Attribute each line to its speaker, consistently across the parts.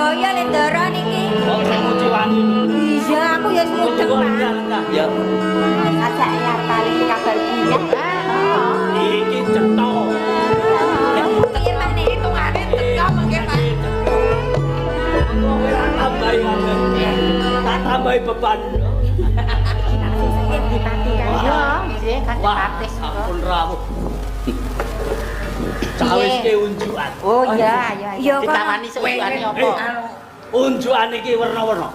Speaker 1: Digaya le Ndara niki.
Speaker 2: Kok sing nguciwani.
Speaker 1: Iya, aku ya mudeng, Pak.
Speaker 3: Ya.
Speaker 1: Sajake arep paling kabar bunga.
Speaker 2: Iki cetha.
Speaker 1: Piye Pak nek
Speaker 4: Hitungane teka mengke Pak.
Speaker 2: Kowe tak tambahi kabeh. Tak tambahi beban.
Speaker 1: Sing dipati kae.
Speaker 4: Yo, nggih kan
Speaker 2: Wah,
Speaker 4: dipati.
Speaker 2: ampun rawuh. Cawiske unjukan.
Speaker 4: Oh iya, iya.
Speaker 1: Iya, kok.
Speaker 3: Ditawani seunjukane apa?
Speaker 2: Unjukan iki werna-werna.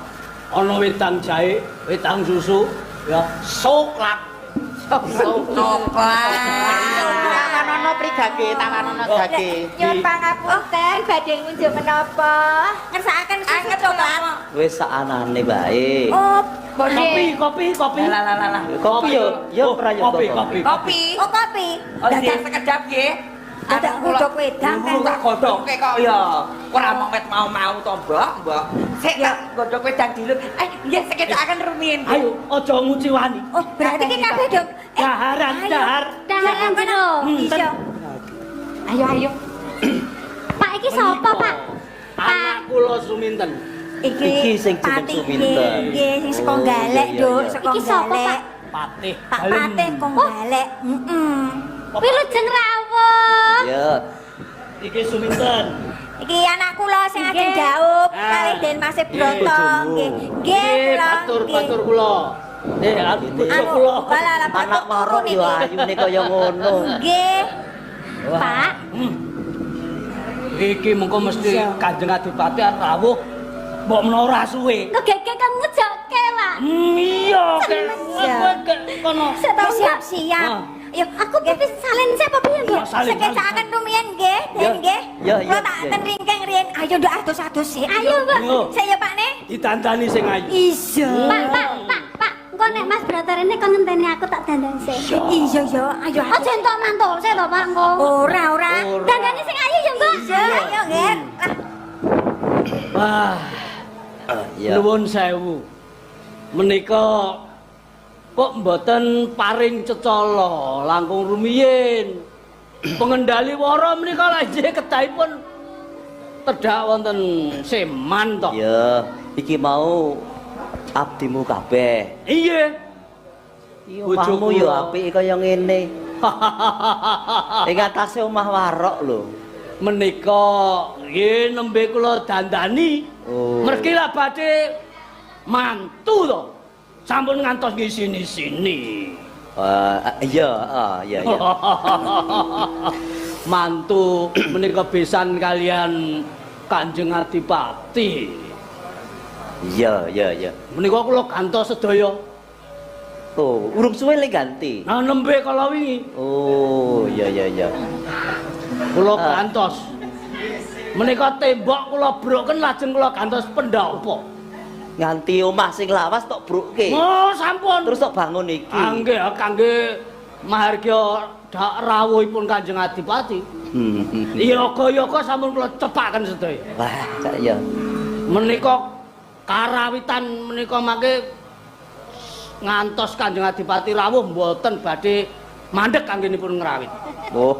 Speaker 2: Ana wedang jahe, wedang susu, ya, soklat.
Speaker 4: Coklat.
Speaker 3: Tawanono prigage, tawanono gage.
Speaker 1: Nyuwun pangapunten badhe ngunjuk menapa? Ngersakaken susu
Speaker 4: Anget
Speaker 1: coklat.
Speaker 3: Wis sakanane wae.
Speaker 1: Oh,
Speaker 2: Kopi, kopi, kopi.
Speaker 4: Lah lah lah.
Speaker 3: Kopi yo, yo prayoga.
Speaker 2: Kopi, kopi.
Speaker 4: Kopi.
Speaker 1: oh kopi.
Speaker 4: Oh, nggih sekedap nggih.
Speaker 1: Dadak godhog wedang kan.
Speaker 2: Tak godhog.
Speaker 4: Oke kok ya. Ora mong wet mau-mau to, Mbok, Mbok. Sik tak godhog wedang dulu. Eh, nggih sekedakaken rumiyin.
Speaker 2: Ayo, aja nguciwani.
Speaker 1: Oh, berarti ki kabeh dong.
Speaker 2: Daharan,
Speaker 1: ayo.
Speaker 2: dahar.
Speaker 5: Daharan jero.
Speaker 1: Iya.
Speaker 4: Ayo ayo.
Speaker 5: Pak iki sapa, Pak?
Speaker 2: Anak kula Suminten.
Speaker 1: Iki
Speaker 3: Iki sing jeneng
Speaker 1: Patih,
Speaker 3: Suminten.
Speaker 1: Nggih, sing saka
Speaker 3: Oh,
Speaker 1: Galek,
Speaker 3: iya,
Speaker 1: Nduk,
Speaker 3: iya.
Speaker 1: saka
Speaker 5: Iki sapa,
Speaker 1: Galek.
Speaker 5: Pak?
Speaker 2: Patih.
Speaker 1: Pak
Speaker 2: Dalem.
Speaker 1: Patih kok Galek. Heeh.
Speaker 5: Wilujeng rawuh.
Speaker 3: Ya.
Speaker 2: Iki Suminten.
Speaker 1: Iki anak kula sing ajeng
Speaker 5: Nggih.
Speaker 1: dhaup
Speaker 2: Ah.
Speaker 1: kalih Den Mas Broto.
Speaker 3: Bojomu.
Speaker 1: Nggih. Nggih
Speaker 2: Nggih,
Speaker 1: kula.
Speaker 2: batur-batur kula. Bojo
Speaker 1: Anu,
Speaker 2: kula.
Speaker 1: Alah, alah,
Speaker 3: Anak
Speaker 1: batuk
Speaker 3: warok
Speaker 1: turu
Speaker 3: yo
Speaker 1: niki.
Speaker 3: ayune kaya ngono.
Speaker 1: Nggih.
Speaker 5: Pak,
Speaker 2: Iki mengko mesti Kanjeng Adipati rawuh. Mbok menawa ora suwe.
Speaker 5: ngegege kan ngejokke, Pak.
Speaker 2: Iya,
Speaker 1: Iya.
Speaker 2: kowe kono.
Speaker 5: Sik tau
Speaker 1: Siap-siap.
Speaker 2: Ah.
Speaker 1: Yo,
Speaker 5: Aku pipis salin sik apa piye, Mbok?
Speaker 2: Salin,
Speaker 1: Sekecakaken rumiyin nggih, Den nggih.
Speaker 3: Ya,
Speaker 1: Kula
Speaker 3: ya,
Speaker 1: tak
Speaker 3: ya.
Speaker 1: ten ringkeng riyin. Ayo nduk adus-adus sik.
Speaker 5: Ayo, Mbok.
Speaker 2: Yo.
Speaker 1: Sik ya Pak ne.
Speaker 2: Ditandani sing ayu.
Speaker 1: Iya.
Speaker 5: Pak, Pak, Pak, Pak. Engko nek Mas Broto rene kon ngenteni aku tak dandan sik.
Speaker 1: Iya yo, ayo.
Speaker 5: Aja entuk mantul sik lho, Pak, engko.
Speaker 1: Ora, ora.
Speaker 2: Ora.
Speaker 5: Dandane sing ayu ya, Mbok.
Speaker 1: Iya, ayo nggih.
Speaker 2: Wah,
Speaker 3: Ya.
Speaker 2: nuwun sewu. Menika kok mboten paring cecala langkung rumiyin. Pengendali wara menika lha nggih kedahipun tedhak wonten seman to.
Speaker 3: Ya, iki mau abdimu kabeh.
Speaker 2: Iya. Bojo
Speaker 3: Omahmu yo
Speaker 2: kula.
Speaker 3: apik kaya ngene. Ing atase omah warok lho.
Speaker 2: Menika nggih nembe kula dandani.
Speaker 3: Oh.
Speaker 2: Mergi lah badhe mantu to. Sampun ngantos ngisini-sini.
Speaker 3: Iya, ah, iya, iya.
Speaker 2: Mantu menika besan kalian Kanjeng Adipati.
Speaker 3: Iya, iya, iya.
Speaker 2: Menika kula gantos sedaya.
Speaker 3: Oh, urung suwe le ganti.
Speaker 2: Nah nembe kala wingi
Speaker 3: Oh, iya, iya, iya.
Speaker 2: kula
Speaker 3: Ah.
Speaker 2: gantos. Menika tembok kula broken lajeng kula gantos pendhapa.
Speaker 3: Nganti omah sing lawas tok brukke.
Speaker 2: Oh, sampun.
Speaker 3: Terus tok bangun iki.
Speaker 2: Angge kangge mahargya dak rawuhipun Kanjeng Adipati.
Speaker 3: Hmm.
Speaker 2: Yoga-yoga sampun kula cepaken sedaya.
Speaker 3: Wah, cak iya.
Speaker 2: Menika karawitan menika mangke ngantos Kanjeng Adipati rawuh mboten badhe mandek anggenipun ngrawit.
Speaker 3: Oh.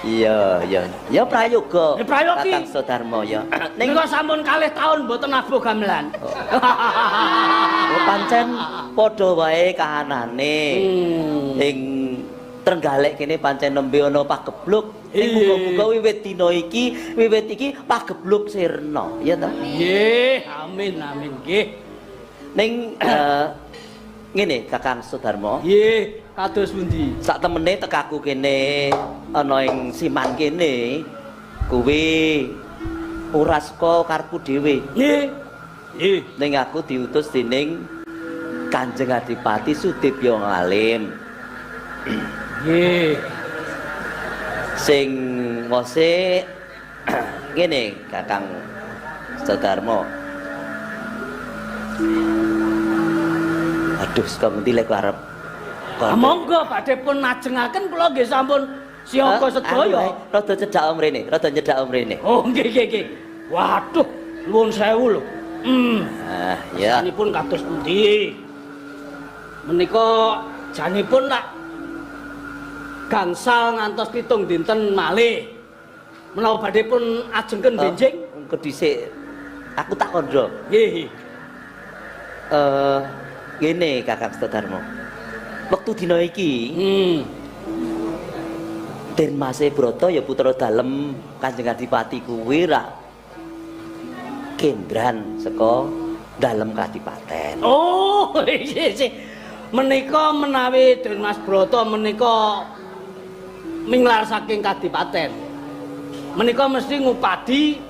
Speaker 3: Iya, iya. Ya prayoga.
Speaker 2: Ya, prayogi.
Speaker 3: Kakang Sudarma ya. Ning
Speaker 2: Nika sampun kalih taun mboten nabuh gamelan.
Speaker 3: oh, pancen padha wae kahanane. Ing Trenggalek kene pancen nembe ana pagebluk. Ning
Speaker 2: Iya.
Speaker 3: muga-muga wiwit dina iki, wiwit iki pagebluk sirna, ya ta?
Speaker 2: Nggih, amin amin nggih.
Speaker 3: Ning ngene Kakang Sudarma.
Speaker 2: Nggih, kados pundi?
Speaker 3: Sak temene tekaku kene ana ing siman kene kuwi ora saka karepku dhewe.
Speaker 2: Nggih. Nggih.
Speaker 3: Ning aku diutus dening Kanjeng Adipati Sudibya Ngalim.
Speaker 2: Nggih.
Speaker 3: Sing ngose ngene Kakang Sudarma. Aduh, saka ngendi lek arep
Speaker 2: Ah, monggo badhe pun ajengaken kula nggih sampun siaga sedaya.
Speaker 3: Rada cedhak om rene, rada cedhak om rene.
Speaker 2: Oh, nggih nggih nggih. Waduh, nuwun sewu lho.
Speaker 3: Ah, ya.
Speaker 2: Janipun kados pundi? Menika janipun lak gangsal ngantos 7 dinten malih. Menawa badhe pun ajengken benjing
Speaker 3: Engko dhisik Aku tak kandha.
Speaker 2: Nggih.
Speaker 3: Ngene Kakang Setadarma. Wektu dina iki, Den Mase Brata ya putra dalem Kanjeng Adipati kuwi ra kendran saka dalem kadipaten.
Speaker 2: Oh, iya iya. Menika menawi Den Mas Brata menika minglar saking kadipaten. Menika mesti ngupadi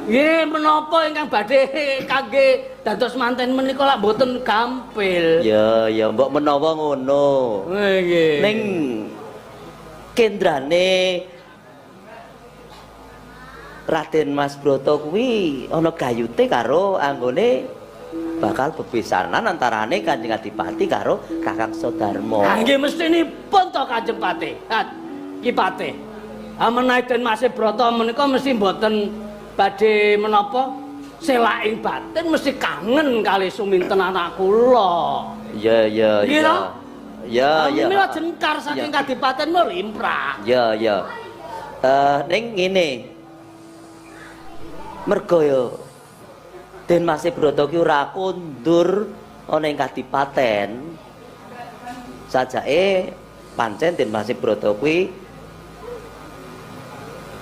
Speaker 2: nggih menapa ingkang badhe kangge dados manten menika lak mboten gampil.
Speaker 3: Ya, ya mbok menawa ngono.
Speaker 2: Nggih.
Speaker 3: Ning kendrane Raden Mas Brata kuwi ana gayute karo anggone bakal bebesanan antarane Kanjeng Adipati karo Kakang Sadarma.
Speaker 2: Ha nggih mestinipun to Kanjeng Patih. Ha Ki Patih. Ha menawi Den Mas Brata menika mesti mboten badhe menapa selaing batin mesti kangen kali suminten anak kula.
Speaker 3: Ya ya ya. Ya ya.
Speaker 2: Mila jengkar saking kadipaten mlimprah.
Speaker 3: Ya ya. Ning ngene. Mergo ya Den Mas Brata ki ora kondur ana ing kadipaten. Sajake pancen Den Mas Brata kuwi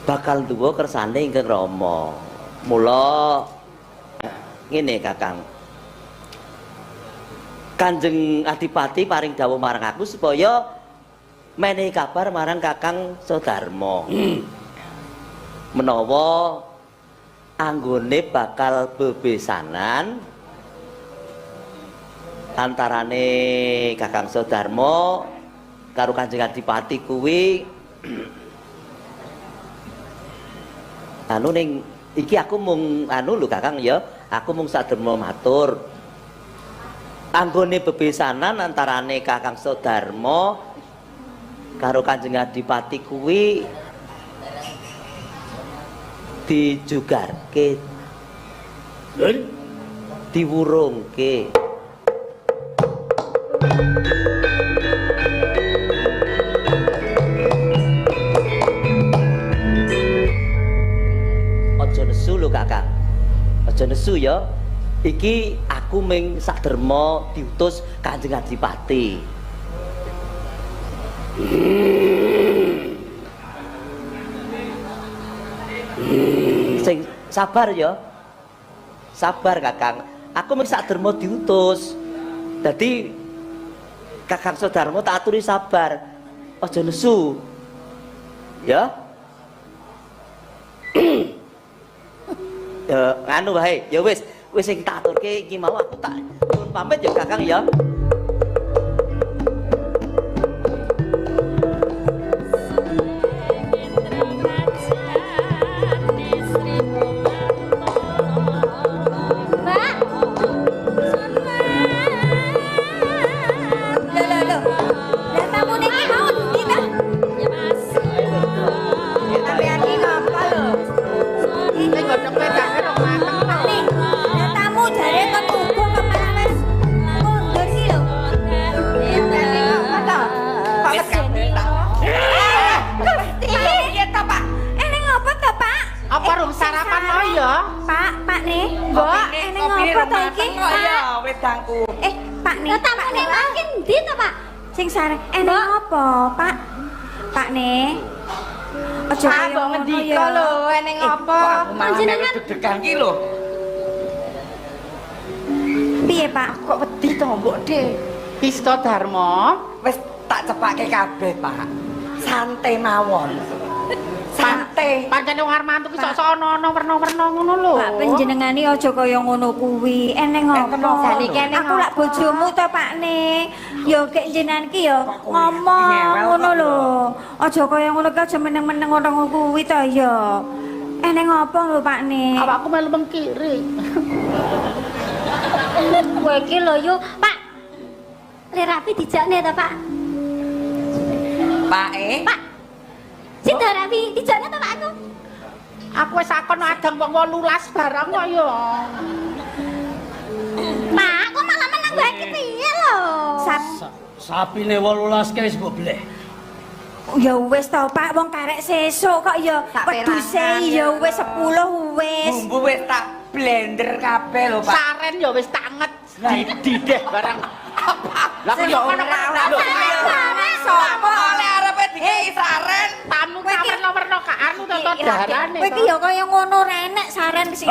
Speaker 3: bakal duwa kersane ingkang Rama. Mula ngene Kakang. Kanjeng Adipati paring dawuh marang aku supaya menehi kabar marang Kakang Sadarma. Menawa anggone bakal bebesanan antarane Kakang Sadarma karo Kanjeng Adipati kuwi anu ning iki aku mung anu lho Kakang ya, aku mung saderma matur. Anggone bebesanan antarane Kakang Sadarma karo Kanjeng Adipati kuwi dijugarke, diwurungke. Aja nesu lho Kakang. Aja nesu ya. Iki aku ming saderma diutus Kanjeng Adipati. Sing sabar ya. Sabar Kakang. Aku ming saderma diutus. Dadi Kakang Sadarma tak aturi sabar. Aja nesu. Ya. Ya anu wae, ya wis, wis sing tak aturke iki mau aku tak nyuwun pamit ya Kakang ya.
Speaker 5: Mbak.
Speaker 1: Lho lho lho. Lah tamune iki mau endi ta? Sampeyan iki ngapa lho?
Speaker 6: Ning godhog wedange rong mateng to.
Speaker 1: Nih, lah tamu jare kon uga kok malah wis kondur iki lho. Sampeyan iki ngapa to?
Speaker 4: Kok wedine tak.
Speaker 1: Gusti.
Speaker 4: Piye to, Pak?
Speaker 1: Eneng apa to, Pak?
Speaker 6: Apa rung sarapan mau ya?
Speaker 1: Pak, Pak nih. Mbok, eneng
Speaker 4: Kopine
Speaker 1: apa
Speaker 4: rong
Speaker 1: to iki?
Speaker 4: mateng kok ya wedangku.
Speaker 1: Eh, Pak nih.
Speaker 5: Lah tamune
Speaker 1: Pak
Speaker 5: mau ki endi to, Pak?
Speaker 1: Sing sare eneng apa, Pak? Pak nih. Aja
Speaker 6: Pak
Speaker 1: kaya
Speaker 6: mbok
Speaker 1: ngono
Speaker 6: ngendika
Speaker 1: ya.
Speaker 6: lho, eneng apa?
Speaker 4: Kok aku malah melu
Speaker 5: Panjenengan-
Speaker 4: deg-degan ki lho.
Speaker 1: Piye, Pak?
Speaker 4: Kok wedi to, Mbok De?
Speaker 6: Ista Dharma,
Speaker 4: Wis tak cepake kabeh, Pak. Santai mawon. Santai.
Speaker 6: pancene wong arep mantu ki sok-sok ana-ana werna-werna ngono lho.
Speaker 1: Pak panjenengane aja kaya ngono kuwi. Eneng
Speaker 4: Enten
Speaker 1: apa?
Speaker 4: apa?
Speaker 1: Saniki eneng aku lak bojomu to, Pak ne. Ya gek jenengan ki ya
Speaker 4: Kok kowe
Speaker 1: ngomong
Speaker 4: ngewel
Speaker 1: ngono
Speaker 4: kok,
Speaker 1: lho. Aja kaya ngono ki aja meneng-meneng ngono kuwi to ya. Eneng apa lho, Pak ne?
Speaker 6: Awakku melu mengkiri.
Speaker 5: Kowe iki lho yu, Pak. Le Rapi dijakne to, Pak?
Speaker 4: Pak e.
Speaker 5: Pak. Sida Rapi dijakne to, Pak aku?
Speaker 6: Aku wis akon adang wong 18 barang kok ya.
Speaker 5: Pak, kok malah meneng wae iki piye lho?
Speaker 1: Sap
Speaker 2: Sapine 18 ke wis mbok bleh.
Speaker 1: Ya wis to, Pak, wong karek sesuk kok ya
Speaker 4: Sak
Speaker 1: wedhuse
Speaker 4: perangan,
Speaker 1: ya
Speaker 4: ya.
Speaker 1: wis 10 wis.
Speaker 4: Bumbu wis tak Blender kabeh lho, Pak.
Speaker 6: Saren ya wis tak nget dideh barang.
Speaker 4: Apa?
Speaker 6: Lah kok ya
Speaker 4: ora
Speaker 6: ora
Speaker 4: ora. Sapa oleh arepe dikei saren?
Speaker 6: Tamu werna-werna ka anu to to darane.
Speaker 1: Kowe iki ya kaya ngono renek saren sing.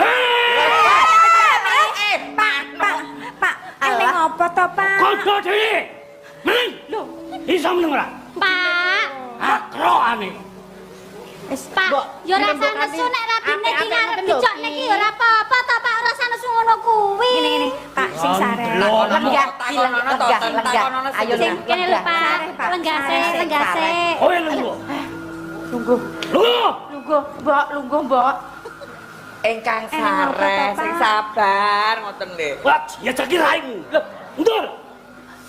Speaker 1: Pak, Pak, Pak, ene ngopo to, Pak?
Speaker 2: Kondo dhewe. Meneng. Lho, iso meneng ora?
Speaker 5: Pak,
Speaker 2: Akrokane.
Speaker 1: Wis,
Speaker 5: Pak,
Speaker 6: Mbok,
Speaker 5: ya ora usah
Speaker 6: dirembukane.
Speaker 5: nesu nek rabine iki
Speaker 6: Apik-apik
Speaker 5: ngarep
Speaker 6: ngoten lho,
Speaker 5: dijokne
Speaker 6: Ki.
Speaker 5: iki ya ora apa-apa to Pak, ora usah nesu ngono kuwi.
Speaker 1: Ngene ngene, Pak sing saren.
Speaker 4: Lenggah,
Speaker 6: Lenggah,
Speaker 4: lenggah,
Speaker 6: lenggah.
Speaker 4: Ayo
Speaker 5: Sing kene lho Pak,
Speaker 1: Sareh, Pak.
Speaker 5: lenggase,
Speaker 1: Sareh,
Speaker 5: lenggase.
Speaker 2: Kowe lungguh.
Speaker 6: Lungguh.
Speaker 2: Lungguh.
Speaker 6: Lungguh, Mbok, lungguh, Mbok.
Speaker 4: Ingkang
Speaker 1: Eh, ngopo to,
Speaker 4: sare,
Speaker 1: Pak?
Speaker 4: sing sabar ngoten lho.
Speaker 2: Wah, ya ceki raimu. Lho, mundur.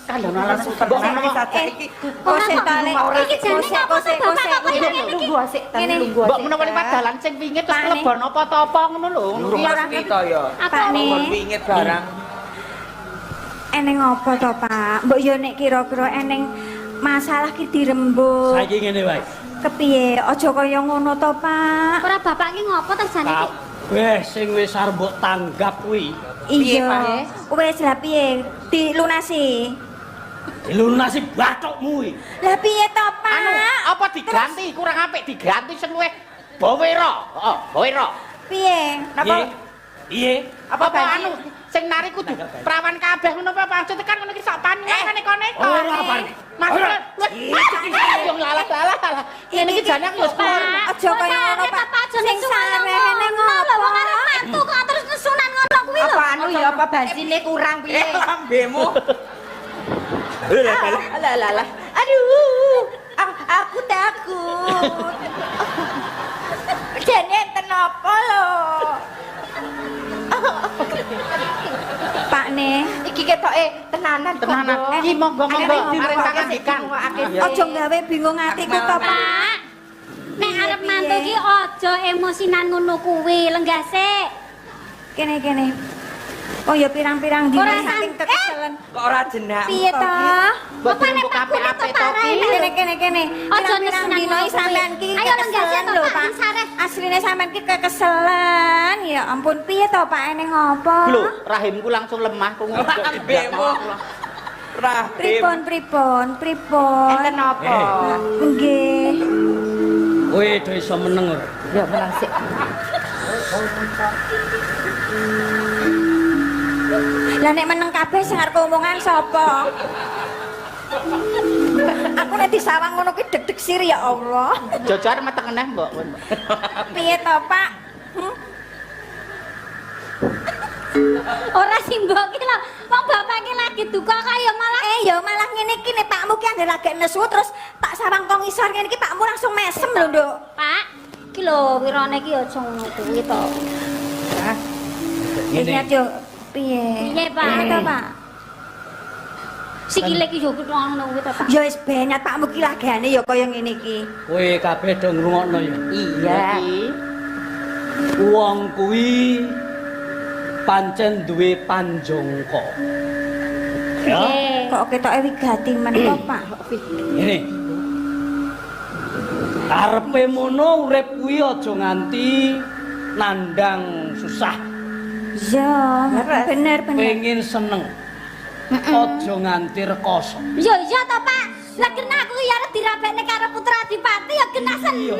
Speaker 6: Kandhane alasan Mbok menawa
Speaker 4: Saja iki
Speaker 5: Ora
Speaker 1: Kose
Speaker 5: kok.
Speaker 1: tale.
Speaker 5: Iki jane ngapa to bapak kok kaya ngene iki?
Speaker 6: lungguh sik,
Speaker 1: Ngene.
Speaker 6: lungguh. Mbok menawa liwat dalan sing wingi terus
Speaker 1: Pak, nih.
Speaker 6: klebon apa ta apa ngono lho.
Speaker 4: Durung mesti to ya.
Speaker 5: Aku
Speaker 1: Pak, nih.
Speaker 4: Kon wingit barang.
Speaker 1: Eneng apa to, Pak? Mbok yo nek kira-kira eneng masalah ki dirembuk.
Speaker 2: Saiki ngene wae.
Speaker 1: Kepiye? Aja kaya ngono to, Pak.
Speaker 5: Ora bapak ki ngopo to jane iki?
Speaker 2: Kabeh sing wis arep mbok tanggap kuwi
Speaker 4: Piye,
Speaker 1: Iya.
Speaker 4: Pak?
Speaker 1: Wis lah piye? Dilunasi.
Speaker 2: dilunasi bathukmu kuwi.
Speaker 1: Lah piye to, Pak?
Speaker 6: Anu, apa diganti? Kurang apik diganti sing luwih bawera. Heeh, bawera.
Speaker 1: Piye?
Speaker 4: Napa?
Speaker 2: Piye?
Speaker 6: Apa anu sing nari kudu prawan kabeh ngono apa maksudnya kan ngono iki sak panuan kan neko-neko.
Speaker 2: Ora apa.
Speaker 6: Maksudnya yo lalah-lalah. Ngene iki jane aku wis keluar.
Speaker 1: Aja kaya ngono, Pak.
Speaker 5: Aja
Speaker 1: Sing
Speaker 5: nesu
Speaker 1: sareh eneng
Speaker 5: ngono lho, wong
Speaker 1: apa?
Speaker 5: arep mantu kok terus nesunan ngono kuwi lho.
Speaker 7: Apa anu ya apa bensine kurang piye?
Speaker 4: Eh, lambemu.
Speaker 7: Alah alah alah. Aduh, aku takut. Jane enten apa lho?
Speaker 1: Pak ne,
Speaker 7: Iki ketoke tenanan kok,
Speaker 6: Tenanan.
Speaker 7: Mbok.
Speaker 6: Iki monggo monggo
Speaker 7: Arep
Speaker 6: arep tangan dikan.
Speaker 1: aja gawe bingung atiku to, Pak.
Speaker 5: Pak. Nek arep mantu ki aja emosinan ngono kuwi, lenggah sik.
Speaker 1: Kene kene. Oh ya pirang-pirang dina
Speaker 5: Ora
Speaker 1: saking kekeselen.
Speaker 4: Kok ora jenak.
Speaker 1: Piye to?
Speaker 6: Mbok
Speaker 5: Apa nek
Speaker 6: dirembuk
Speaker 5: Pak kuwi
Speaker 6: apik-apik
Speaker 5: to
Speaker 6: to
Speaker 5: Pak
Speaker 6: ki.
Speaker 5: Rene?
Speaker 1: Kene kene kene.
Speaker 5: Aja
Speaker 1: Pirang-pirang
Speaker 5: nesunan
Speaker 1: dina
Speaker 5: ngono
Speaker 1: iki sampean ki
Speaker 5: kuwi. Ayo lenggah sik
Speaker 1: kekeselen
Speaker 5: to
Speaker 1: lho,
Speaker 5: Pak,
Speaker 1: Pak.
Speaker 5: sing sareh.
Speaker 1: Asline sampean ki kekeselen. Ya ampun, piye to Pak eneng apa?
Speaker 6: Lho, rahimku langsung lemah ku ngono.
Speaker 4: Lambemu. Rahim.
Speaker 1: Pripun pripun pripun?
Speaker 7: Enten apa?
Speaker 1: Nggih.
Speaker 2: Kowe do iso meneng ora?
Speaker 7: Ya menang sik.
Speaker 1: Lah nek meneng kabeh sing arep omongan sapa? Aku nek disawang ngono ki deg-deg sir ya Allah.
Speaker 6: Jojo arep meteng neh, Mbok.
Speaker 1: Piye to, Pak? Hmm?
Speaker 5: Ora sih mbok ki lho. Wong bapak ki lagi duka kaya malah
Speaker 1: Eh ya malah ngene iki nek pakmu ki anggere lagi nesu terus tak sawang kok ngisor ngene iki pakmu langsung mesem lho, Nduk.
Speaker 5: Pak, ki lho wirane ki aja ngono kuwi to.
Speaker 2: Ngene.
Speaker 1: Iya, yo piye?
Speaker 5: Piye, Pak?
Speaker 1: Piye to, Pak?
Speaker 5: Sikile ki yo kudu ngono kuwi to, Pak.
Speaker 1: Ya wis benyat pakmu ki lagane ya kaya ngene iki.
Speaker 2: Kowe kabeh do ngrungokno ya.
Speaker 7: Iya.
Speaker 2: Wong kuwi pancen duwe panjangka. Ya.
Speaker 5: Nggih.
Speaker 1: Kok ketoke wigati men to, Pak?
Speaker 2: Ngene. Karepe mono urip kuwi aja nganti nandang susah,
Speaker 1: Iya, bener bener.
Speaker 2: pengen seneng. Aja nganti rekoso.
Speaker 5: Yo iya to, Pak. Lah kena aku ya arep dirabekne karo putra adipati ya kena seneng.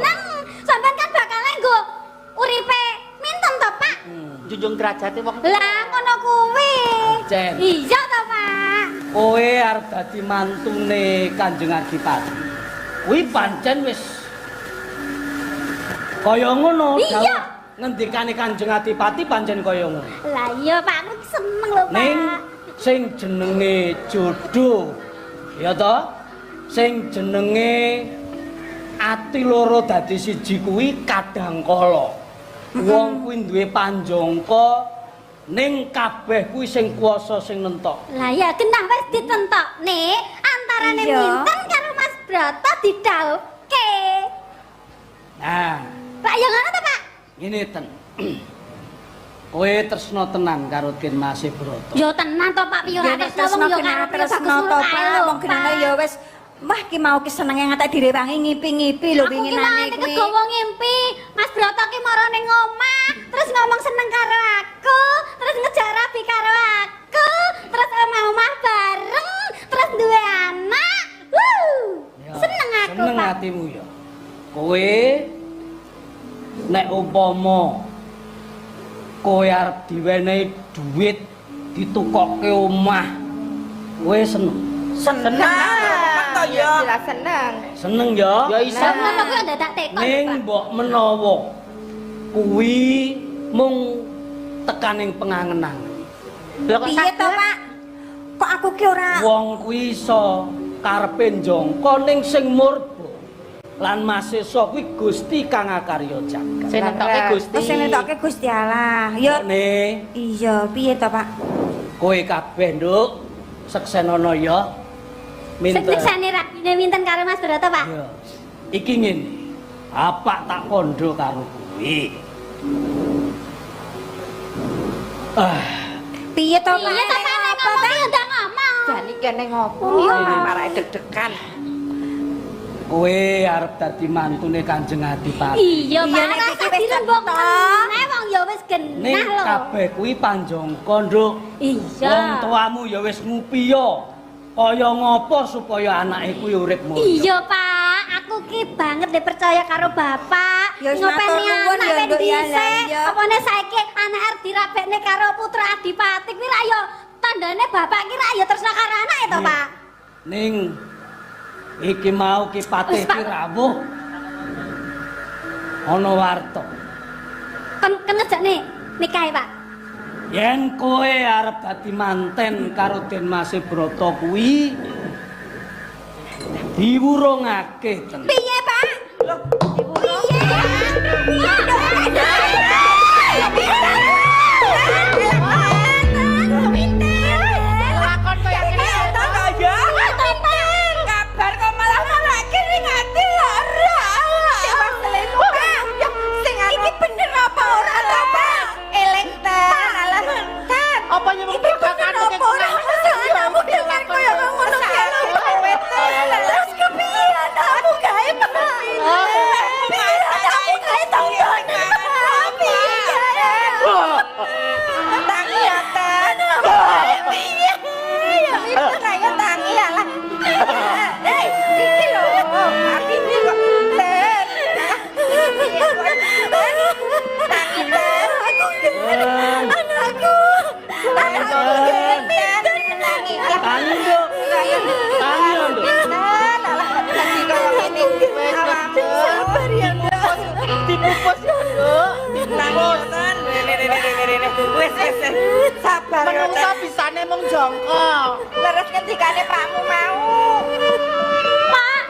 Speaker 5: Sampeyan kan bakal nggo uripe minten to, Pak?
Speaker 6: Junjung derajate wong
Speaker 5: Lah ngono kuwi.
Speaker 2: Pancen.
Speaker 5: Iya to, Pak.
Speaker 2: Kowe arep dadi mantune Kanjeng Adipati. Kuwi pancen wis kaya ngono.
Speaker 5: Iya.
Speaker 2: Dawuh Ngendikane Kanjeng Adipati pancen kaya ngono.
Speaker 5: Lah iya, Pak, aku ki seneng lho, Pak.
Speaker 2: Ning sing jenenge jodoh ya toh sing jenenge ati loro dadi siji kuwi kadangkala. Wong kuwi duwe panjangka ning kabeh kuwi sing kuwasa sing nentok.
Speaker 5: Lah ya genah wis ditentokne antarane
Speaker 1: Iya.
Speaker 5: Minten karo Mas Broto didhawuhke.
Speaker 2: Nah,
Speaker 5: Pak ya ngono to, Pak?
Speaker 2: ngene ten. Kowe tresna tenan karo Kin Mas Broto.
Speaker 5: Ya tenan to, Pak, piye
Speaker 1: Ya
Speaker 5: ora
Speaker 1: nek
Speaker 5: tresno wong
Speaker 1: tresno
Speaker 5: ya
Speaker 1: kena
Speaker 5: karepe ya bagus
Speaker 1: tresno
Speaker 5: ngono
Speaker 1: to,
Speaker 5: kae
Speaker 1: Pak.
Speaker 5: lho,
Speaker 1: Wong genane ya wis wah ki mau ki senenge ngantek direwangi ngipi-ngipi lho
Speaker 5: Aku ki
Speaker 1: winginane
Speaker 5: mangane
Speaker 1: kuwi.
Speaker 5: kegawa ngimpi, Mas Broto ki mara ning omah, terus ngomong seneng karo aku.
Speaker 2: Nek umpama kowe arep diwenehi dhuwit ditukokke omah, kowe seneng.
Speaker 4: Seneng to ya.
Speaker 7: Jelas seneng.
Speaker 2: Seneng ya?
Speaker 6: Ya iso.
Speaker 5: Ngono kuwi ndadak tekon.
Speaker 2: Ning mbok menawa kuwi mung tekaning pengangen-angen.
Speaker 6: Lah kok
Speaker 1: Piye to, Pak? Kok aku ki ora
Speaker 2: Wong kuwi iso karepe njangka ning sing murba lan masesa kuwi Gusti kang akarya jagat.
Speaker 6: Sing nentoke Gusti.
Speaker 1: Oh, sing nentoke Gusti Allah. Ya
Speaker 2: Ne
Speaker 1: iya, piye to, Pak?
Speaker 2: kowe kabeh, Nduk, seksenono ya.
Speaker 5: Sing
Speaker 2: Minta.
Speaker 5: nyekseni rabine winten karo Mas Broto, Pak?
Speaker 2: Ya. Iki ngene. Apa tak kandha karo kowe? Ah,
Speaker 1: Piye to, Pak?
Speaker 5: Piye to, Pak? Nek ngomong ki ndak ngomong.
Speaker 7: Jan iki kene ngopo?
Speaker 4: Marake deg-degan.
Speaker 2: Kowe arep dadi mantune Kanjeng Adipati.
Speaker 5: Iya, Pak.
Speaker 1: Iya, nek
Speaker 5: Rasa
Speaker 1: iki wis
Speaker 5: dilembung
Speaker 1: cetha.
Speaker 5: meneh wong ya wis
Speaker 2: Ning
Speaker 5: genah lho.
Speaker 2: kabeh kuwi panjangka, Nduk.
Speaker 5: Iya.
Speaker 2: Wong tuamu ya wis ngupiya. Kaya ngopo supaya anake kuwi urip mulya.
Speaker 5: Iya, Pak. Aku ki banget deh percaya karo bapak.
Speaker 1: Ya wis matur
Speaker 5: Ngopeni
Speaker 1: nuwun
Speaker 5: anak
Speaker 1: ya,
Speaker 5: ben
Speaker 1: Nduk, ya, lah,
Speaker 5: dhisik.
Speaker 1: iya.
Speaker 5: Apane saiki anak arep dirabekne karo putra adipati kuwi ra ya tandane bapak ki ra ya tresna karo anake to,
Speaker 2: Iya.
Speaker 5: Pak.
Speaker 2: Ning iki mau Ki Patih
Speaker 5: Wis, Pak.
Speaker 2: ki rawuh. Ana warta.
Speaker 5: Kon kon ngejakne nikahe, Pak.
Speaker 2: Yen kowe arep dadi manten karo Den Mas Brata kuwi diwurungake tenan.
Speaker 1: Piye, Pak? Piye?
Speaker 6: Lakon kaya ngene.
Speaker 4: To ya. Kabar kok malah marake ning ati lara.
Speaker 1: Sing iki bener apa ora to, Pak?
Speaker 7: Eleng ten, alah ten.
Speaker 6: Apa nyemeng
Speaker 1: Iki bener apa ora? Masa anakmu dengar kaya ngono kae lho, Pak? Terus kepiye anakmu gawe, Pak? Piye anakmu gawe tontonan, Pak? Piye?
Speaker 7: Tangi ya ten.
Speaker 1: Piye?
Speaker 7: Ya ayo tangi alah. Eh, iki lho. Aku iki kok ten. Tangi ten.
Speaker 1: Aku anakku. Anakku
Speaker 7: Tangi.
Speaker 2: Tangi, Nduk. Tangi, Nduk.
Speaker 7: Ten, alah dadi kaya ngene.
Speaker 1: Sabar ya, Nduk.
Speaker 6: Dipupus ya, Nduk.
Speaker 4: Nangis ten. Rene rene rene rene. Wis wis wis. Sabar ya
Speaker 6: Menungso
Speaker 4: ten.
Speaker 6: bisane mung jongko.
Speaker 7: Leres ngendikane pakmu mau.
Speaker 5: Pak.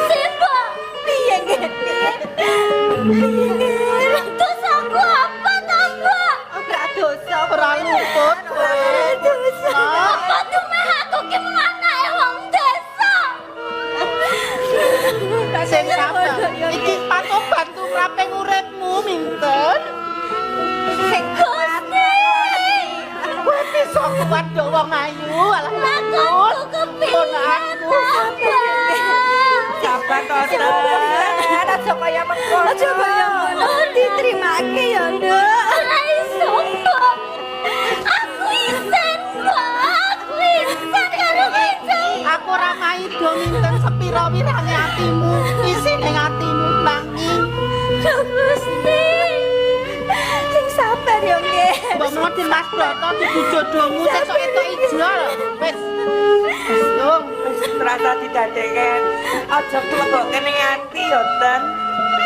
Speaker 5: Simbo.
Speaker 1: Piye nggih? Piye?
Speaker 5: Dosaku apa to, Mbak?
Speaker 7: Ora dosa.
Speaker 6: Ora luput.
Speaker 1: Dosa.
Speaker 5: Apa dumeh aku ki mung anake wong desa?
Speaker 6: Sing sabar. Iki patoban tumrape uripmu, Minten.
Speaker 7: Sing
Speaker 5: Gusti.
Speaker 6: Kowe bisa kuat nduk wong ayu. Alah
Speaker 5: Lakonku kepiye
Speaker 6: Ponakanku.
Speaker 5: to, Mbak?
Speaker 4: Sabar to ten.
Speaker 7: Aja kaya mengkono.
Speaker 1: Aja kaya ngono. Diterimake ya, Nduk.
Speaker 5: Ora iso, Mbak. Aku isen, Mbak. Aku isen karo Kijang.
Speaker 6: Aku ora maido Minten sepira wirange atimu, isine atimu nanging
Speaker 5: Duh, Gusti.
Speaker 1: Sing sabar ya, nggih.
Speaker 6: mbok menawa di Mas Broto dudu jodohmu sesuk entuk ijol. Wis. Wis, Dung.
Speaker 4: Wis rasa didadekke. Aja klebokke ning ati ya ten.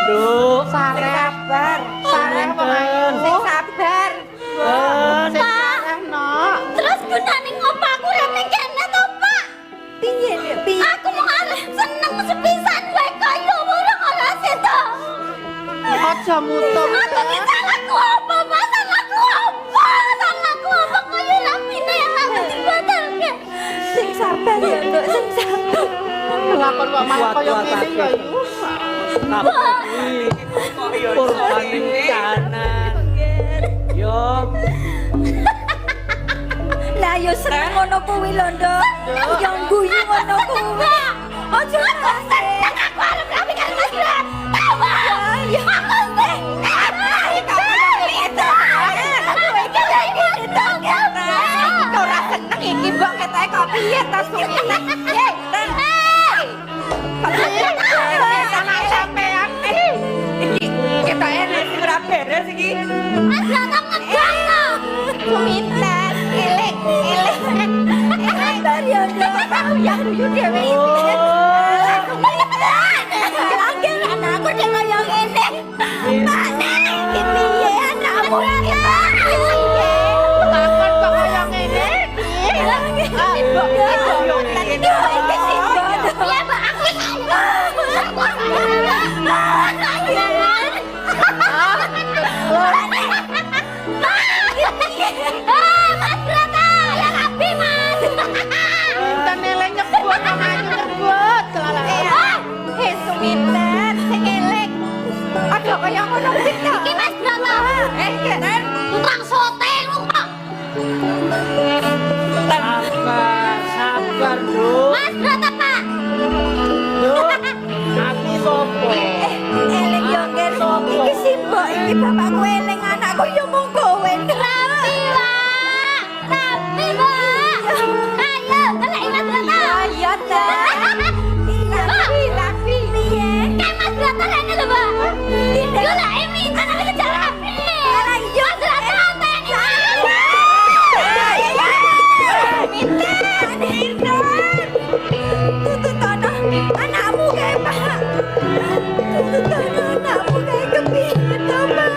Speaker 2: Nduk.
Speaker 4: Sing
Speaker 6: Sareh,
Speaker 4: sabar.
Speaker 6: sareh wong ayu.
Speaker 7: Sing sabar.
Speaker 2: Ten.
Speaker 6: Sing sareh, Nok.
Speaker 5: Terus gunane ngopo aku urip ning kene to, Pak?
Speaker 1: Piye, Nduk? Piye?
Speaker 5: Aku mung arep seneng sepisan wae kaya wurung ora sedo.
Speaker 6: Aja mutung.
Speaker 5: Aku ki salahku apa, Pak? Salahku apa? Salahku apa kaya lambene aku dibatalke.
Speaker 1: Sing sabar ya, Nduk. Sing sabar.
Speaker 6: Lakon kok malah kaya ngene ya, Yu.
Speaker 2: Kabeh kuwi purwaning kanan. Yo,
Speaker 1: Lah yo seneng ngono kuwi lho, Nduk. Yo guyu ngono kuwi. Aja
Speaker 5: Seneng aku arep rapi karo Mas Brata.
Speaker 1: Ya.
Speaker 5: Aku seneng.
Speaker 7: Kok ora seneng iki mbok ketoke kok piye ta sumine. Hei, ten.
Speaker 6: Anak sampean.
Speaker 4: Iki iki.
Speaker 5: Mas Broto ngedang to.
Speaker 7: Suminten, eling, eling. Sabar ya, Nduk. Aku yang guyu dhewe iki. Suminten. Lagi anakku dek kaya ngene. Pak Nek, iki piye anakmu iki, Pak?
Speaker 6: Takon kok kaya ngene.
Speaker 7: Ah, Mbok, iki sih, Mbok.
Speaker 5: Iya, Mbak, aku Ah, Mas Broto, ya rapi, Mas.
Speaker 6: Minten eling nyebut wong ayu nyebut.
Speaker 7: Eh, Suminten, sing eling. Aduh kaya ngono kuwi to.
Speaker 5: Iki Mas Broto.
Speaker 7: Eh, Ken.
Speaker 5: Tukang sote lu kok.
Speaker 2: Sabar, sabar, Nduk.
Speaker 5: Mas Broto, Pak.
Speaker 2: Nduk, aku sapa?
Speaker 7: Eling yo Ken. Iki simbok iki bapakku eling anakku yo mung kowe.
Speaker 5: Rapi, Pak. Rapi, Pak. Ayo, goleki Mas Broto.
Speaker 7: Iya ta. Rapi, rapi. Piye?
Speaker 5: Kayak Mas Broto rene lho, Pak. Goleki minten aku kejar rapi.
Speaker 7: Alah iya.
Speaker 5: Mas Broto anteni, Mas.
Speaker 7: Minten, minten. Tututono anakmu kae, Pak. Tututono anakmu kae kepiye to, Pak?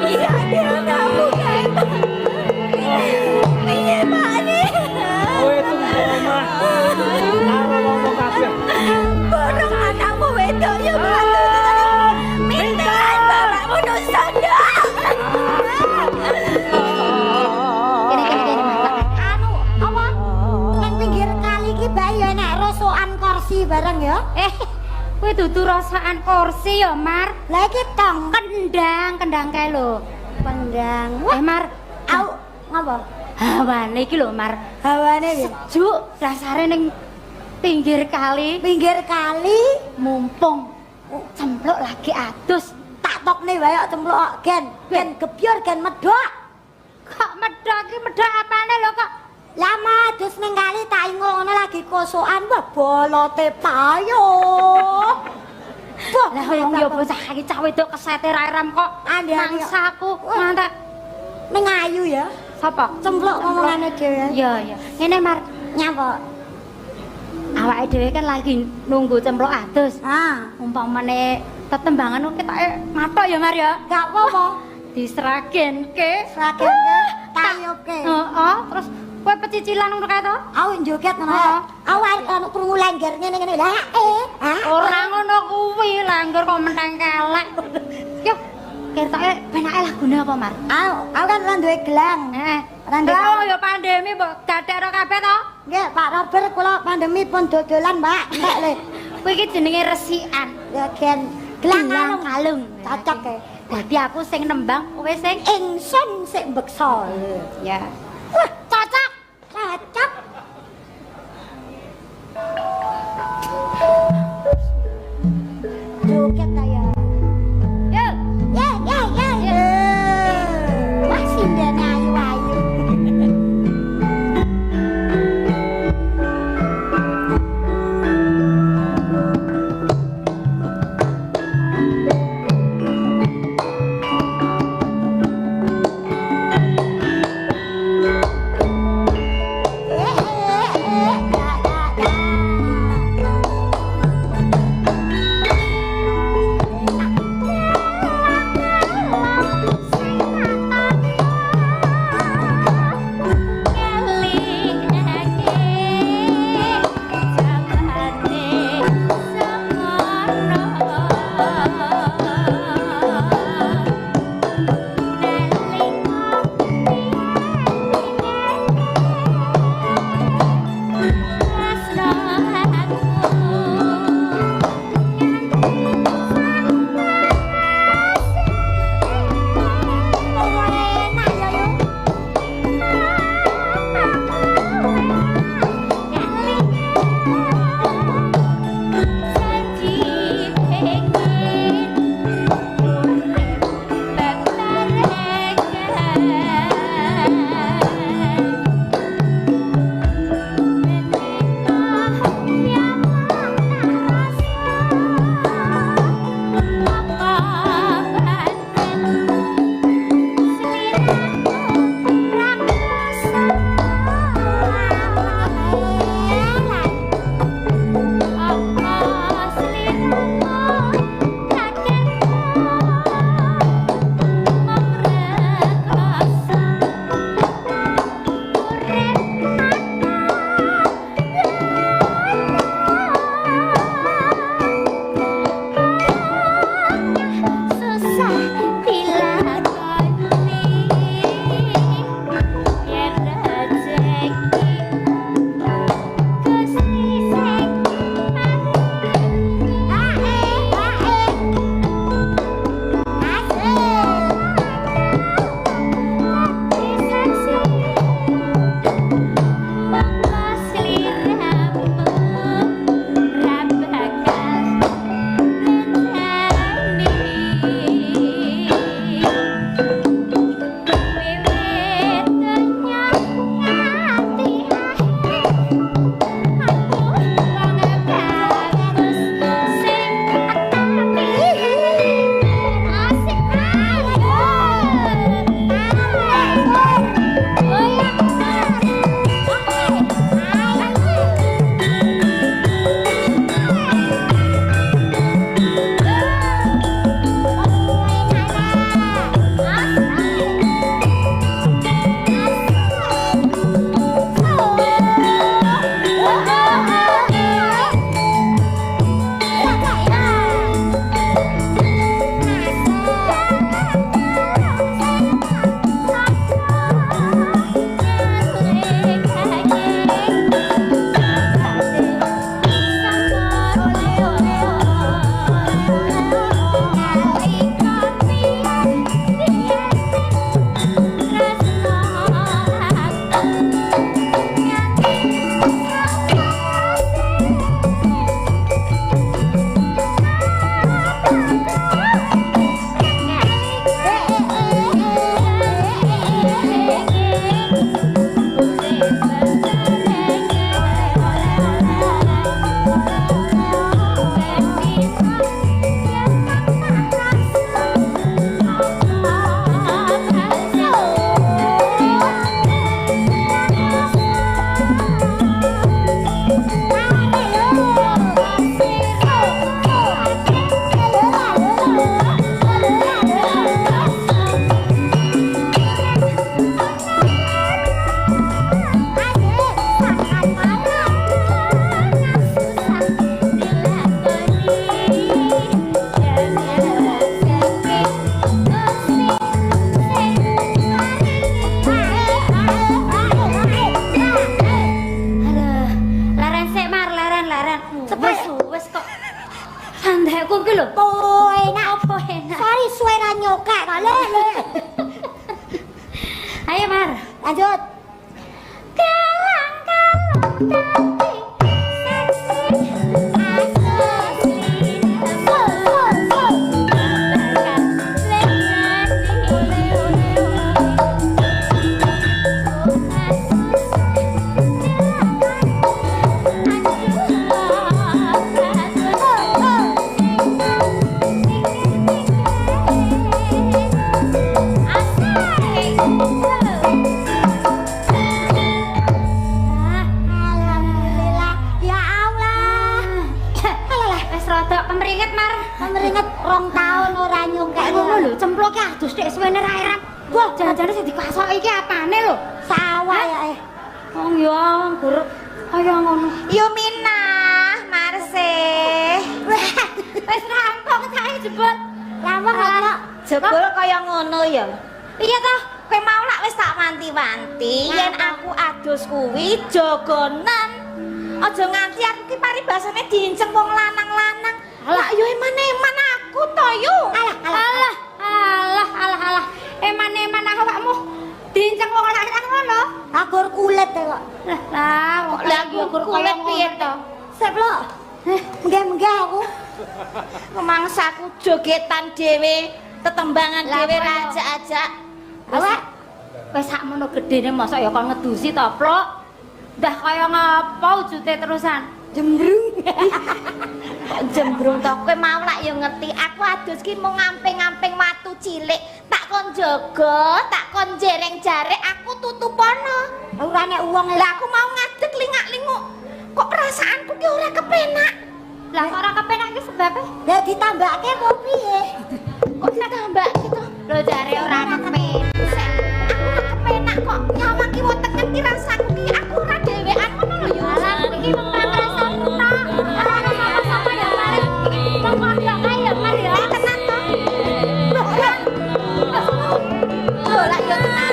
Speaker 7: Iya, anakmu kae, Pak. Piye, Pak nih?
Speaker 2: Kowe tunggu omah. Karo wong kabeh.
Speaker 7: Borong anakmu wedok ya, Pak. Tututono. Minten bapakmu nusa, Nduk.
Speaker 5: Kene kene kene Mas. Anu, apa? Nang pinggir kali iki bae ya enek rosokan kursi bareng ya. Eh, kuwi dudu rosokan kursi ya, Mar. Lah iki tong kendang, kendang kae lho. Kendang. Eh, Mar, au ngapa? Hawane iki lho, Mar.
Speaker 1: Hawane piye?
Speaker 5: Sejuk, dasare ning pinggir kali.
Speaker 1: Pinggir kali
Speaker 5: Mumpung cempluk lagi adus.
Speaker 1: tak tokne wae kok cempluk gen, gen gebyur gen medhok.
Speaker 5: Kok medhok iki medhok apane lho kok?
Speaker 1: Lama adus ning kali tak ingo ngono lagi kosokan wah bolote payo. Wah,
Speaker 5: Lah wong ya bocah iki cah wedok kesete ra eram kok.
Speaker 1: Andhane.
Speaker 5: Mangsaku ngantek
Speaker 1: ning ayu ya.
Speaker 5: sapa?
Speaker 1: Cempluk ngomongane dhewe.
Speaker 5: Iya, iya. Ngene Mar,
Speaker 1: Nyapa?
Speaker 5: awake dhewe kan lagi nunggu cempluk adus.
Speaker 1: Ah,
Speaker 5: Umpamane tetembangan ketoke mathok ya Mar ya.
Speaker 1: gak apa-apa.
Speaker 5: Diseragenke.
Speaker 1: Sragenke tayubke.
Speaker 5: Heeh, terus kowe pecicilan ngono kae to?
Speaker 1: Aku joget ngono.
Speaker 5: Heeh.
Speaker 1: Aku arep anu krungu lengger ngene-ngene. Lah eh, ah.
Speaker 5: Ora ngono kuwi, langgar kok menteng kelek. Yo, ketoke penake lagune apa Mar?
Speaker 1: Aku kan ora duwe gelang.
Speaker 5: Heeh.
Speaker 1: Ora duwe.
Speaker 5: Lah ya pandemi mbok gadekno kabeh to.
Speaker 1: Nggih, Pak Robert kula pandemi pun dodolan, Pak. Entek le.
Speaker 5: Kuwi iki jenenge resikan.
Speaker 1: Ya gen gelang
Speaker 5: Gelang
Speaker 1: kalung.
Speaker 5: kalung.
Speaker 1: Cocok e.
Speaker 5: Dadi aku sing nembang, kowe sing
Speaker 1: Ingsun sik mbeksa.
Speaker 5: ya. Wah, cocok.
Speaker 1: Cocok. Joget ta ya.
Speaker 5: Yo.
Speaker 1: Ya ya ya. ya. Wah, sindene ayu-ayu. Eh, eh, eh, ya, ya, ya.
Speaker 5: Aduh, leren sik Mar, leren, leren. Wis wis kok. Sandekku ki lho.
Speaker 1: Oh, enak.
Speaker 5: Apa enak?
Speaker 1: Sorry, suwe ra nyokek kok. Le, le.
Speaker 5: Ayo Mar.
Speaker 1: Lanjut.
Speaker 5: Kalang kalung dadi seksi asli
Speaker 1: Full, full, full.
Speaker 5: bakal lengani ole ole ole.
Speaker 1: Alhamdulillah. Ya Allah. Alah,
Speaker 5: Wis rada kemringet, Mar.
Speaker 1: kemringet 2 tahun ora nyongkek.
Speaker 5: Ngono lho, cemploke adus tek suwene ra erap. Wah, jangan-jangan sing dikasoki iki apane lho?
Speaker 1: Sawah ya eh.
Speaker 5: Wong ya gur kaya ngono.
Speaker 7: Yuminah, Marsih.
Speaker 5: Wis rampung kae jebul.
Speaker 1: Rampung kok.
Speaker 7: Jebul kaya ngono ya.
Speaker 5: Iya toh?
Speaker 7: Kowe mau lak wis tak wanti-wanti yen aku adus kuwi jogonan. Aja nganti aku ki paribasane diinceng wong lanang-lanang. Lah yo eman-eman aku to yu.
Speaker 1: Alah, alah.
Speaker 5: Alah, alah, alah, alah. Eman-eman awakmu diinceng wong lanang ngono.
Speaker 1: Agur kulit kok.
Speaker 5: Lah, lah, wong
Speaker 7: Lah aku
Speaker 5: gur
Speaker 7: kulit piye to?
Speaker 1: Sip lho. Menggah-menggah aku.
Speaker 7: Mangsaku jogetan dhewe, tetembangan
Speaker 5: Lah,
Speaker 7: dhewe
Speaker 5: kaya-
Speaker 7: rajak-ajak.
Speaker 5: Awak wis sakmono gedene mosok ya kon ngedusi to, Pluk. Dah kaya ngapa wujute terusan?
Speaker 1: Jembrung.
Speaker 7: Kok jembrung to kowe mau lak ya ngerti aku adus ki mung ngamping-ngamping watu cilik tak kon jaga tak kon jereng jarek aku tutupono.
Speaker 1: Ora nek wong.
Speaker 7: Lah aku mau ngadeg lingak-linguk kok perasaanku ki ora kepenak.
Speaker 5: Lah kok ora kepenak ki sebabe?
Speaker 1: Lah ditambahke apa piye?
Speaker 7: Kok ditambahke to?
Speaker 5: Lho jare ora kepenak.
Speaker 7: Sek, aku ora kepenak kok nyawang ki wetenge ki rasaku ki aku ora dhewean ngono lho yo.
Speaker 5: Alah iki mung rasamu tok. Ora ana sapa-sapa ya paling. Wong kodhok kae ya Mar ya.
Speaker 7: Eh, tenan to. Lho ora. Lho lak yo tenan.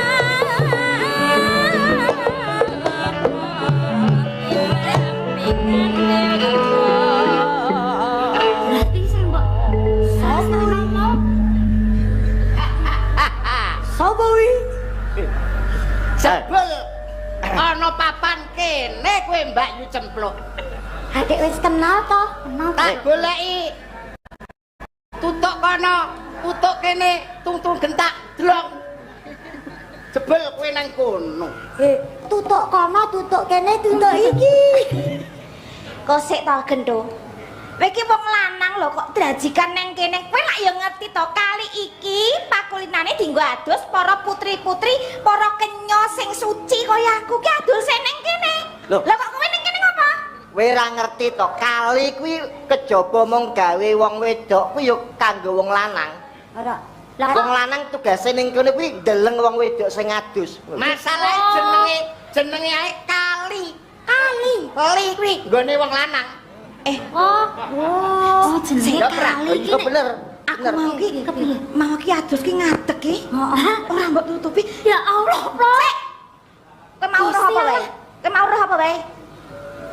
Speaker 5: Berarti sing mbok sapa mau?
Speaker 1: Sopo wi?
Speaker 6: Jebul ana papan kene kowe Mbak Yu Cempluk.
Speaker 1: Adik wis kenal to? Kenal.
Speaker 6: Tak goleki tutuk kono, tutuk kene, tungtung gentak dlong. Jebul kowe nang kono.
Speaker 1: Eh, tutuk kono, tutuk kene, tutuk iki.
Speaker 7: Kok sik to gendo. Kowe iki wong lanang lho kok drajikan neng kene. Kowe lak ya ngerti to kali iki pakulinane dienggo adus para putri-putri, para kenya sing suci kaya aku ki aduse neng kene.
Speaker 8: Loh.
Speaker 7: Lah kok kowe neng kene ngopo?
Speaker 8: Kowe ora ngerti to, kali kuwi kejaba mung gawe wong wedok kuwi ya kanggo wong lanang.
Speaker 1: Ora.
Speaker 5: Lah kok
Speaker 8: Wong lanang tugase ning kono kuwi ndeleng wong wedok sing adus.
Speaker 6: Masalahe jenenge jenenge ae kali.
Speaker 1: Kali.
Speaker 6: Li kuwi nggone wong lanang.
Speaker 7: Eh,
Speaker 5: Oh, oh jenenge
Speaker 8: Ya ora,
Speaker 5: kali iki.
Speaker 8: iya bener.
Speaker 7: Aku
Speaker 8: Bener.
Speaker 7: mau ki
Speaker 5: Kepiye?
Speaker 7: Mau ki adus ki ngadeg ki.
Speaker 5: Heeh.
Speaker 7: Ora mbok tutupi.
Speaker 5: Ya Allah, Plok.
Speaker 7: Kowe mau roh apa wae? Kowe mau roh apa wae?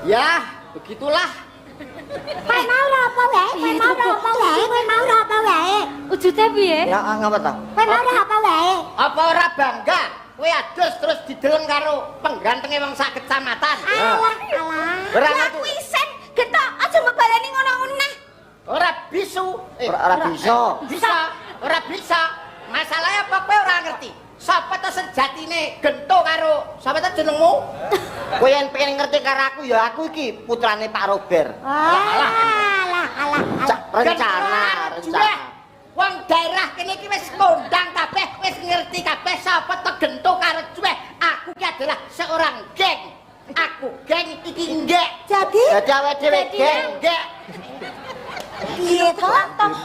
Speaker 6: Ya, begitulah.
Speaker 1: Kowe mau ora apa wae? Kowe mau ora apa wae? Kowe mau ora apa wae?
Speaker 5: Wujute piye?
Speaker 8: Ya ngapa ta?
Speaker 1: Kowe mau ora apa wae?
Speaker 6: Apa ora bangga kowe adus terus dideleng karo penggantenge wong sak kecamatan?
Speaker 1: Alah, alah.
Speaker 8: Ora
Speaker 7: Lah
Speaker 8: ngerti.
Speaker 7: aku isen, getok aja mbok baleni ngono neh.
Speaker 6: Ora bisu.
Speaker 8: Ora bisa.
Speaker 6: Bisa, ora bisa. Masalahnya apa kowe ora ngerti? Sapa to sejatine gento karo sapa to jenengmu?
Speaker 8: Kowe yen pengen ngerti karo aku ya aku iki putrane Pak Rober.
Speaker 5: Alah, alah, alah.
Speaker 8: Cak rencana, rencana.
Speaker 6: Wong daerah kene iki wis kondang kabeh, wis ngerti kabeh sapa to gento karo Juweh. Aku ki adalah seorang geng. Aku geng iki nggek.
Speaker 5: Jadi
Speaker 8: Dadi awake dhewe geng.
Speaker 6: Nggek.
Speaker 1: Piye to?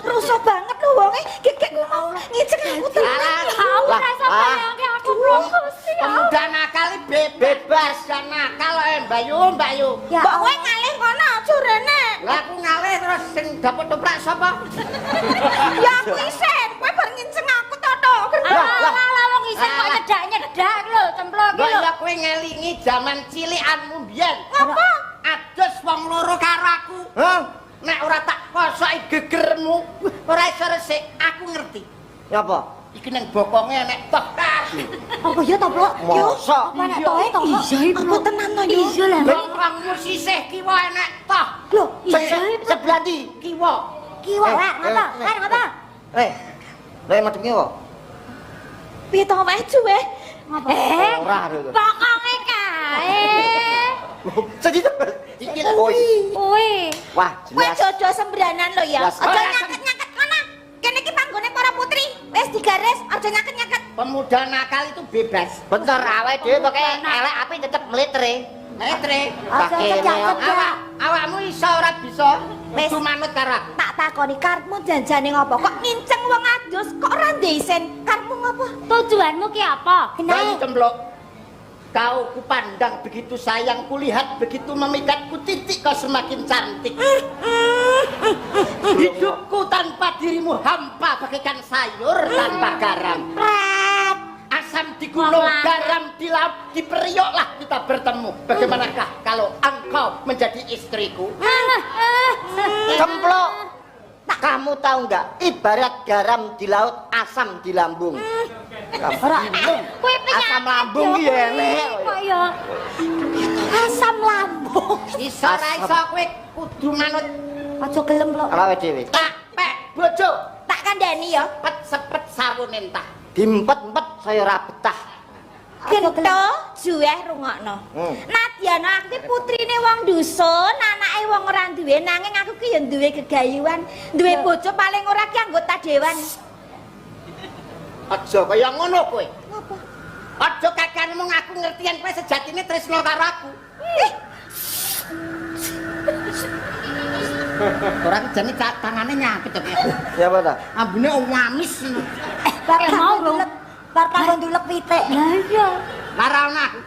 Speaker 1: Rusuh banget lho wonge. Gegek ku mau ngiceng aku tenan.
Speaker 5: Aku
Speaker 8: Lah,
Speaker 5: rasa
Speaker 8: ah.
Speaker 5: bayangke aku promosi.
Speaker 6: Pemuda nakal iki bebas.
Speaker 8: Bebas.
Speaker 6: Dan nakal Mbayu, Mbayu.
Speaker 5: Ya
Speaker 1: Mbok kowe ngalih kono aja rene.
Speaker 6: Lah aku ngalih terus sing dapet toprak sapa?
Speaker 1: Ya aku isen, kowe bar nginceng aku to to.
Speaker 5: Alah, alah, wong isen kok nyedak-nyedak lho, cemplok ki
Speaker 6: Mbok
Speaker 5: lho.
Speaker 6: ya kowe ngelingi jaman cilikanmu mbiyen.
Speaker 1: Ngapa?
Speaker 6: Adus wong loro karo aku.
Speaker 8: Hah?
Speaker 6: Nek ora tak kosoki gegermu, ora iso resik. Aku ngerti.
Speaker 8: Nyapa?
Speaker 6: Iki nang bokonge enek toh.
Speaker 5: Apa ya to, Blok?
Speaker 8: Mosok.
Speaker 5: Apa nek tohe to? Iya,
Speaker 1: Apa tenan to yo?
Speaker 5: Iya lah.
Speaker 6: Bokongmu sisih kiwa enek toh.
Speaker 5: Lho, iya.
Speaker 8: Sebelah ndi?
Speaker 6: Kiwa.
Speaker 5: Kiwa,
Speaker 8: Eh,
Speaker 5: Wak, ngapa?
Speaker 8: eh,
Speaker 5: Kan ngapa?
Speaker 8: Eh. Lah madhep ngewo?
Speaker 1: Piye to wae cuwe?
Speaker 5: Ngapa? Eh,
Speaker 8: Ora lho.
Speaker 5: bokonge kae.
Speaker 8: Jadi
Speaker 6: Iki lho.
Speaker 5: Kuwi.
Speaker 8: Wah,
Speaker 1: Kowe
Speaker 8: jelas.
Speaker 1: jojo sembranan lho ya.
Speaker 8: Jelas.
Speaker 1: Aja nyaket-nyaket kono. Kene iki panggone para putri. Wis digaris, aja nyaket-nyaket.
Speaker 6: Pemuda nakal itu bebas.
Speaker 8: Bentar awake dhewe pokoke elek apik tetep mletre.
Speaker 6: Metre.
Speaker 5: Aja cedak-cedak.
Speaker 6: Awak awakmu iso ora bisa.
Speaker 1: Wis.
Speaker 6: Kudu manut karo aku.
Speaker 1: Tak takoni karepmu janjane ngopo? Kok nginceng wong adus kok ora ndek isen? Karepmu ngopo?
Speaker 5: Tujuanmu ki apa?
Speaker 6: Bayu cemplok. Kau kupandang begitu sayang, kulihat begitu memikat, kutitik kau semakin cantik. Hidupku tanpa dirimu hampa bagaikan sayur tanpa garam. Asam di gunung, garam di laut, di perioklah kita bertemu. Bagaimanakah kalau engkau menjadi istriku?
Speaker 8: Cemplok. Kamu tahu nggak? Ibarat garam di laut, asam di lambung.
Speaker 5: Ora. Kowe penyakit.
Speaker 8: Asam lambung ki ya enek.
Speaker 5: Kok ya. Asam lambung.
Speaker 6: Iso ora iso kowe kudu manut
Speaker 5: Aja gelem, Blok.
Speaker 8: Awake dhewe.
Speaker 6: tak pek bojo.
Speaker 1: Tak kandhani ya.
Speaker 6: Sepet sepet sawun entah.
Speaker 8: Diempet-empet saya ora betah.
Speaker 1: Gento juweh rungokno. Nadyan aku ki putrine wong dusun, anake wong ora duwe, nanging aku ki ya duwe gegayuhan, duwe bojo paling ora ki anggota dewan.
Speaker 6: Aja kaya ngono kowe.
Speaker 1: Ngopo?
Speaker 6: Aja kakean mung aku ngerti yen kowe sejatine tresno karo aku. Ora jane tangane nyangkut to.
Speaker 8: Ya apa ta?
Speaker 6: Ambune wamis.
Speaker 5: Bar mau ndulek, bar kanggo ndulek pitik. Lah iya.
Speaker 6: Larana aku.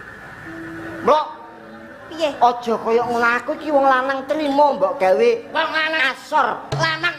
Speaker 8: Mlok,
Speaker 1: Piye?
Speaker 8: aja kaya ngono aku iki wong lanang trimo mbok gawe
Speaker 6: Wong lanang
Speaker 8: asor.
Speaker 6: lanang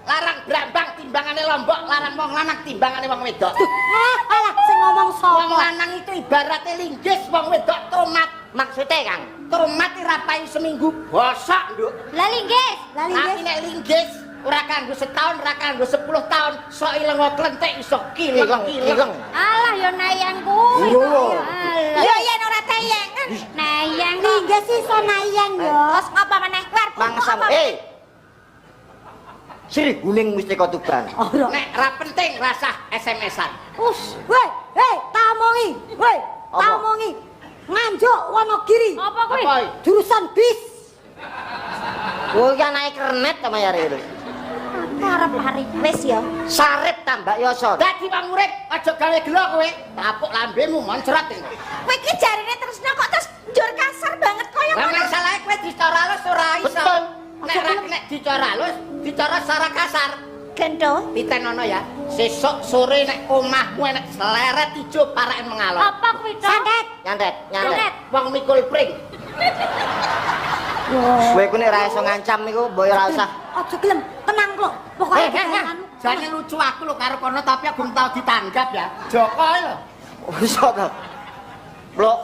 Speaker 6: larang brambang timbangane lombok, larang wong lanang timbangane wong wedok.
Speaker 5: Ah, alah sing ngomong
Speaker 6: Wong
Speaker 5: sapa?
Speaker 6: lanang itu ibaratnya linggis, wong wedok tomat.
Speaker 8: Maksude, Kang?
Speaker 6: Tomat ora payu seminggu bosok, Nduk.
Speaker 5: Lah linggis, lah
Speaker 6: Tapi
Speaker 5: linggis.
Speaker 6: nek linggis ora kanggo setahun, ora kanggo 10 tahun, sok ilengo klentik iso kileng-kileng.
Speaker 8: Kileng.
Speaker 5: Alah ya nayang kuwi.
Speaker 8: Lho.
Speaker 5: kok ya. Alah.
Speaker 1: Ya yen ora teyengan.
Speaker 5: Nayang kok. Linggis iso nayang ya.
Speaker 1: Terus ngapa meneh kowe arep
Speaker 8: Mangsam.
Speaker 1: ngapa?
Speaker 8: Eh. Sri Guning Mustika Tuban.
Speaker 5: Ora.
Speaker 6: Nek ra penting rasah SMS-an.
Speaker 5: Us, weh, hei, tak omongi, weh, tak
Speaker 8: Apa?
Speaker 5: omongi. Nganjuk Wonogiri. Apa kuwi?
Speaker 6: Apa?
Speaker 5: Jurusan bis.
Speaker 8: Kowe iki anake kernet ta mayare lho.
Speaker 5: Arep hari.
Speaker 1: Wis ya.
Speaker 8: Sarip tambak yoso.
Speaker 6: Dadi wong urip aja gawe gelo kowe. Tapuk lambemu moncrot iki.
Speaker 1: Kowe iki jarine tresno kok terus njur kasar banget kaya
Speaker 6: Lah
Speaker 1: ngono.
Speaker 6: masalahe kowe dicara halus ora iso.
Speaker 8: Betul.
Speaker 6: Nek ra nek dicara halus, dicara secara kasar.
Speaker 1: Gento.
Speaker 6: Titenono ya. Sesuk sore nek omahmu enek seleret ijo pareken mengalor.
Speaker 5: Apa kuwi to? Santet.
Speaker 8: Nyantet, nyantet.
Speaker 6: Wong mikul pring.
Speaker 8: Kowe iku nek ora iso ngancam iku mbok ora usah.
Speaker 5: Aja gelem, tenang kok. Pokoke
Speaker 6: Eh, eh, eh. Jane lucu aku lho karo kono tapi aku belum tau ditanggap ya. Joko lho.
Speaker 8: Iso to. Blok,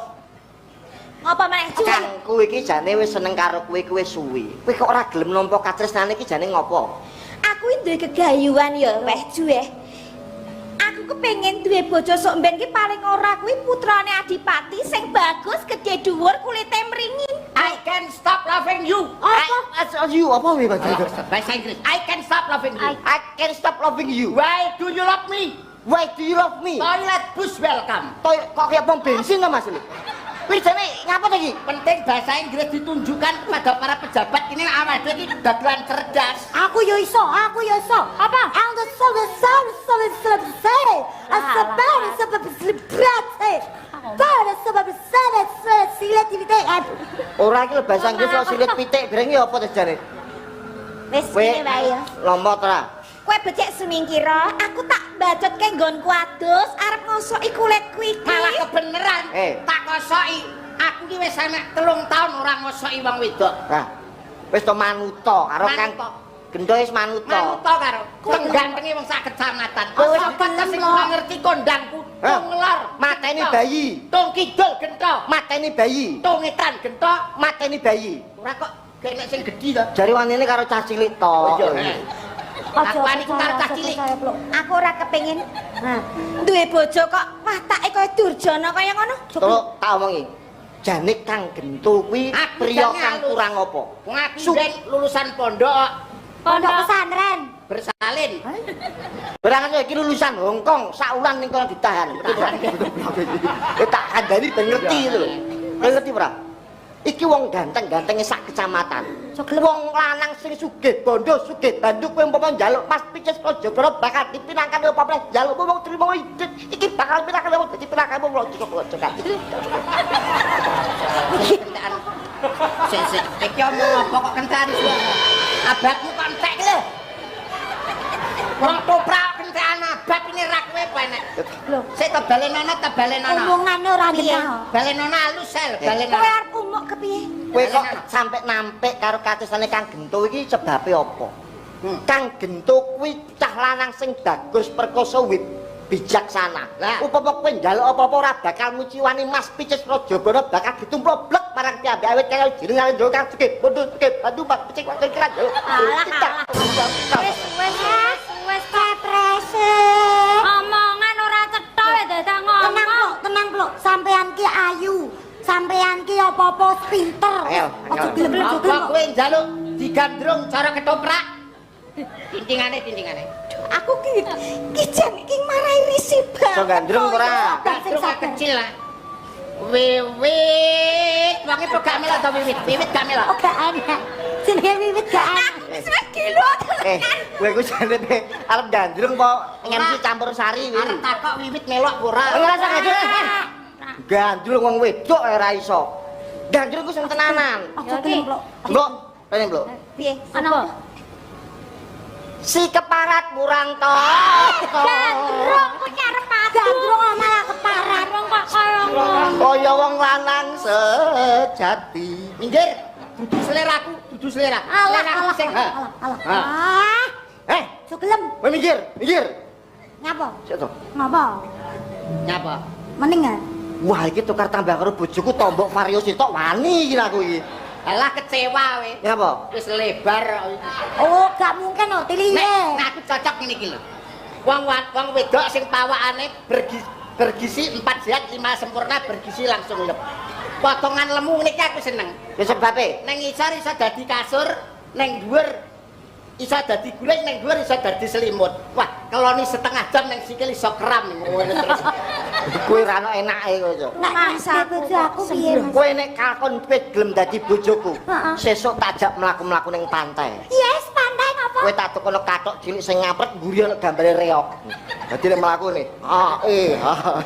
Speaker 1: Ngapa meneh cuwe?
Speaker 8: Kang kowe iki jane wis seneng karo kowe kowe suwi. Kowe kok ora gelem nampa katresnane iki jane ngopo?
Speaker 1: Aku iki duwe gegayuhan ya weh juweh. Aku kepengin duwe bojo sok mben ki paling ora kuwi putrane adipati sing bagus, gedhe dhuwur, kulite mringin.
Speaker 6: Ai, can stop loving you.
Speaker 5: Apa?
Speaker 8: You apa wih
Speaker 6: Bahasa Inggris. I can stop loving you.
Speaker 8: I can stop loving you.
Speaker 6: Why do you love me?
Speaker 8: Why do you love me?
Speaker 6: Toilet bus welcome.
Speaker 8: Toy kok kayak pom bensin to Mas lho. Kuwi jane ngapa to iki?
Speaker 6: Penting bahasa Inggris ditunjukkan kepada para pejabat ini awal iki dagelan cerdas.
Speaker 5: Aku yo iso, aku yo iso. Apa? Ang the so the so so so so. Asabab sebab selebrate. Pada sebab salat salat silat pitik.
Speaker 8: Ora iki lho bahasa Inggris kok silit pitik bareng iki apa to jane?
Speaker 7: Wis
Speaker 8: Kowe
Speaker 7: ngene wae ya.
Speaker 8: lompo ta ora?
Speaker 7: Kowe becik sumingkira, aku tak bacotke nggonku adus arep ngosoki kulitku iki.
Speaker 6: Malah kebeneran.
Speaker 8: Eh.
Speaker 6: Tak kosoki. Aku ki wis enek 3 tahun ora ngosoki wong wedok.
Speaker 8: Nah, wis to manuta karo Kang
Speaker 6: Manuta.
Speaker 8: Gendo wis manuta.
Speaker 6: Manuta karo tenggantenge wong sak kecamatan.
Speaker 8: Kowe wis
Speaker 6: Sapa ta sing ora ngerti kondangku?
Speaker 8: Hah?
Speaker 6: Tung lor,
Speaker 8: Mateni
Speaker 6: gento.
Speaker 8: bayi.
Speaker 6: Tung kidul gento,
Speaker 8: Mateni bayi.
Speaker 6: tung etan gento.
Speaker 8: Mateni bayi.
Speaker 6: Ora kok kene sing gedhi to.
Speaker 8: Jare wanine karo cah cilik to.
Speaker 6: Iya. Aku niku karo cah cilik.
Speaker 7: Aku ora kepengin duwe bojo kok watake kaya Durjana kaya ngono.
Speaker 8: Tolong tak omongi. Jane Kang Gento kuwi
Speaker 6: Aku
Speaker 8: priya
Speaker 6: jane
Speaker 8: kang
Speaker 6: halus.
Speaker 8: kurang apa?
Speaker 6: Wong aku mbiyen lulusan pondok
Speaker 5: Pondok pesantren.
Speaker 6: bersalin.
Speaker 8: Berangkat iki lulusan Hong Kong, saulan ning kono ditahan. Eh tak kandhani ben ngerti itu lho. Kowe ngerti ora? Iki wong ganteng-gantenge sak kecamatan. Wong lanang sing sugih bondo, sugih bandu kowe umpama njaluk Mas Picis Praja bakal dipinangkani apa meneh njaluk wong trimo iki bakal pinangkani wong dadi pinangkani wong lojo lojo.
Speaker 6: Kentekan. Sik sik, iki omong apa kok kentekan suara? Abakmu kok entek ki lho. Wong toprak kentekan abak ini ra kowe apa enek.
Speaker 5: Lho.
Speaker 6: Sik to balenono ta balenono.
Speaker 5: Omongane ora genah.
Speaker 6: Balenono halus sel,
Speaker 7: Kowe
Speaker 6: balenono.
Speaker 7: arep umuk kepiye?
Speaker 8: Kowe kok sampe nampik karo katusane Kang Gento iki sebabe apa? Kang Gento kuwi cah lanang sing bagus perkoso wit bijaksana.
Speaker 6: Lah.
Speaker 8: Upama kowe njaluk apa-apa ora bakal muciwani Mas Picis Prajabana bakal ditumplok blek marang piyambak awit kaya jeneng nduk Kang Sugih bondo sugih bantu Mas Picis wakil kira njaluk.
Speaker 5: Alah, alah.
Speaker 1: Wis wis wis wis
Speaker 5: Keprese.
Speaker 1: Omongan ora cetha ya dadak
Speaker 5: Tenang,
Speaker 1: ngomong.
Speaker 5: Pluk, tenang, Pluk. Sampean ki ayu. Sampean ki apa-apa pinter.
Speaker 8: Ayo,
Speaker 5: Aja
Speaker 8: ayo.
Speaker 5: gelem, aja
Speaker 6: Apa
Speaker 5: gelem.
Speaker 6: kowe njaluk digandrung cara ketoprak? Tintingane tintingane.
Speaker 7: Aku ki ki jan iki marai risih banget.
Speaker 8: Iso gandrung ora?
Speaker 6: Gandrung kecil lah. Wiwit, wonge kok gak melok to wiwit? Wiwit gak melok.
Speaker 5: Oh, gak enak. Jenenge wiwit gak enak.
Speaker 7: Wis wis gila
Speaker 8: Eh, kowe ku jane pe arep gandrung apa MC campur sari kuwi?
Speaker 6: Arep takok wiwit melok apa ora?
Speaker 8: Ora usah gandrung. Gandrung wong wedok ora iso. Gandrung ku sing tenanan.
Speaker 5: Aja gelem, Pluk.
Speaker 8: Mbok, rene Mbok.
Speaker 7: Piye?
Speaker 1: Ana
Speaker 8: Si keparat murang to.
Speaker 1: Gandrung ku arep padu.
Speaker 5: Gandrung kok malah keparat.
Speaker 1: Gandrung kok kaya ngono.
Speaker 8: Kaya wong lanang sejati.
Speaker 6: Minggir, dudu seleraku, dudu selera.
Speaker 5: Alah,
Speaker 6: Seleraku
Speaker 5: alah,
Speaker 6: sing ha.
Speaker 5: alah, alah.
Speaker 6: Ha.
Speaker 5: Ah,
Speaker 8: Eh,
Speaker 5: aja gelem.
Speaker 8: kowe minggir, minggir.
Speaker 5: Ngapa?
Speaker 8: Sik to.
Speaker 5: Ngapa?
Speaker 6: Nyapa?
Speaker 5: Mending ah?
Speaker 8: Wah, iki tukar tambah karo bojoku tombok vario sitok wani iki aku iki.
Speaker 6: Alah kecewa we.
Speaker 8: Nyapa?
Speaker 6: Wis lebar kok iki.
Speaker 5: Oh, gak mungkin oh, tiliye.
Speaker 6: Nek nek aku cocok ngene iki lho. Wong wong wedok sing pawakane bergizi 4 sehat 5 sempurna bergizi langsung lep. Potongan lemu ngene iki aku seneng.
Speaker 8: Ya sebabe.
Speaker 6: Neng isor iso dadi kasur, neng dhuwur iso dadi guling, neng dhuwur iso dadi selimut. Wah, keloni setengah jam neng sikil iso kram ngono terus.
Speaker 8: Kowe ra ono enake kowe. Cok.
Speaker 5: Nek
Speaker 7: Masa
Speaker 5: nek bojo aku piye, Mas?
Speaker 8: Kowe nek kalkon kowe gelem dadi bojoku,
Speaker 5: Heeh.
Speaker 8: sesuk tak jak mlaku-mlaku ning pantai.
Speaker 5: Yes, pantai ngapa?
Speaker 8: Kowe tak tukono kathok cilik sing ngapret mburi ana gambare reok. Dadi nek mlaku nih, ah eh. ah.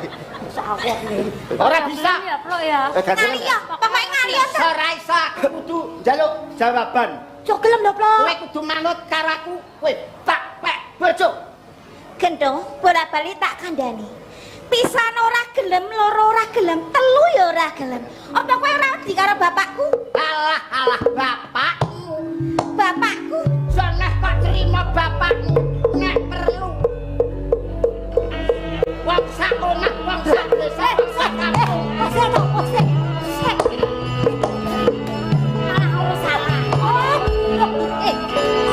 Speaker 6: Ora bisa.
Speaker 1: Ya, Pluk ya.
Speaker 8: Eh, gandrung.
Speaker 7: Ngaliyo, pokoke ngaliyo.
Speaker 6: Iso ora iso aku kudu njaluk jawaban.
Speaker 5: Aja gelem lho, Pluk.
Speaker 6: Kowe kudu manut karo aku, kowe tak pek bojo.
Speaker 7: Gendong bola-bali tak kandhani. Pisan ora gelem, loro ora gelem, telu ya ora gelem. Apa kowe ora wedi karo bapakku?
Speaker 6: Alah alah bapakmu.
Speaker 7: Bapakku
Speaker 6: Jangan kok terima bapakmu nek perlu. Wong sak omah, wong sak desa, wong sak kampung.
Speaker 5: Sik, to, sik. Sik. Malah ora salah. Oh,
Speaker 1: Eh,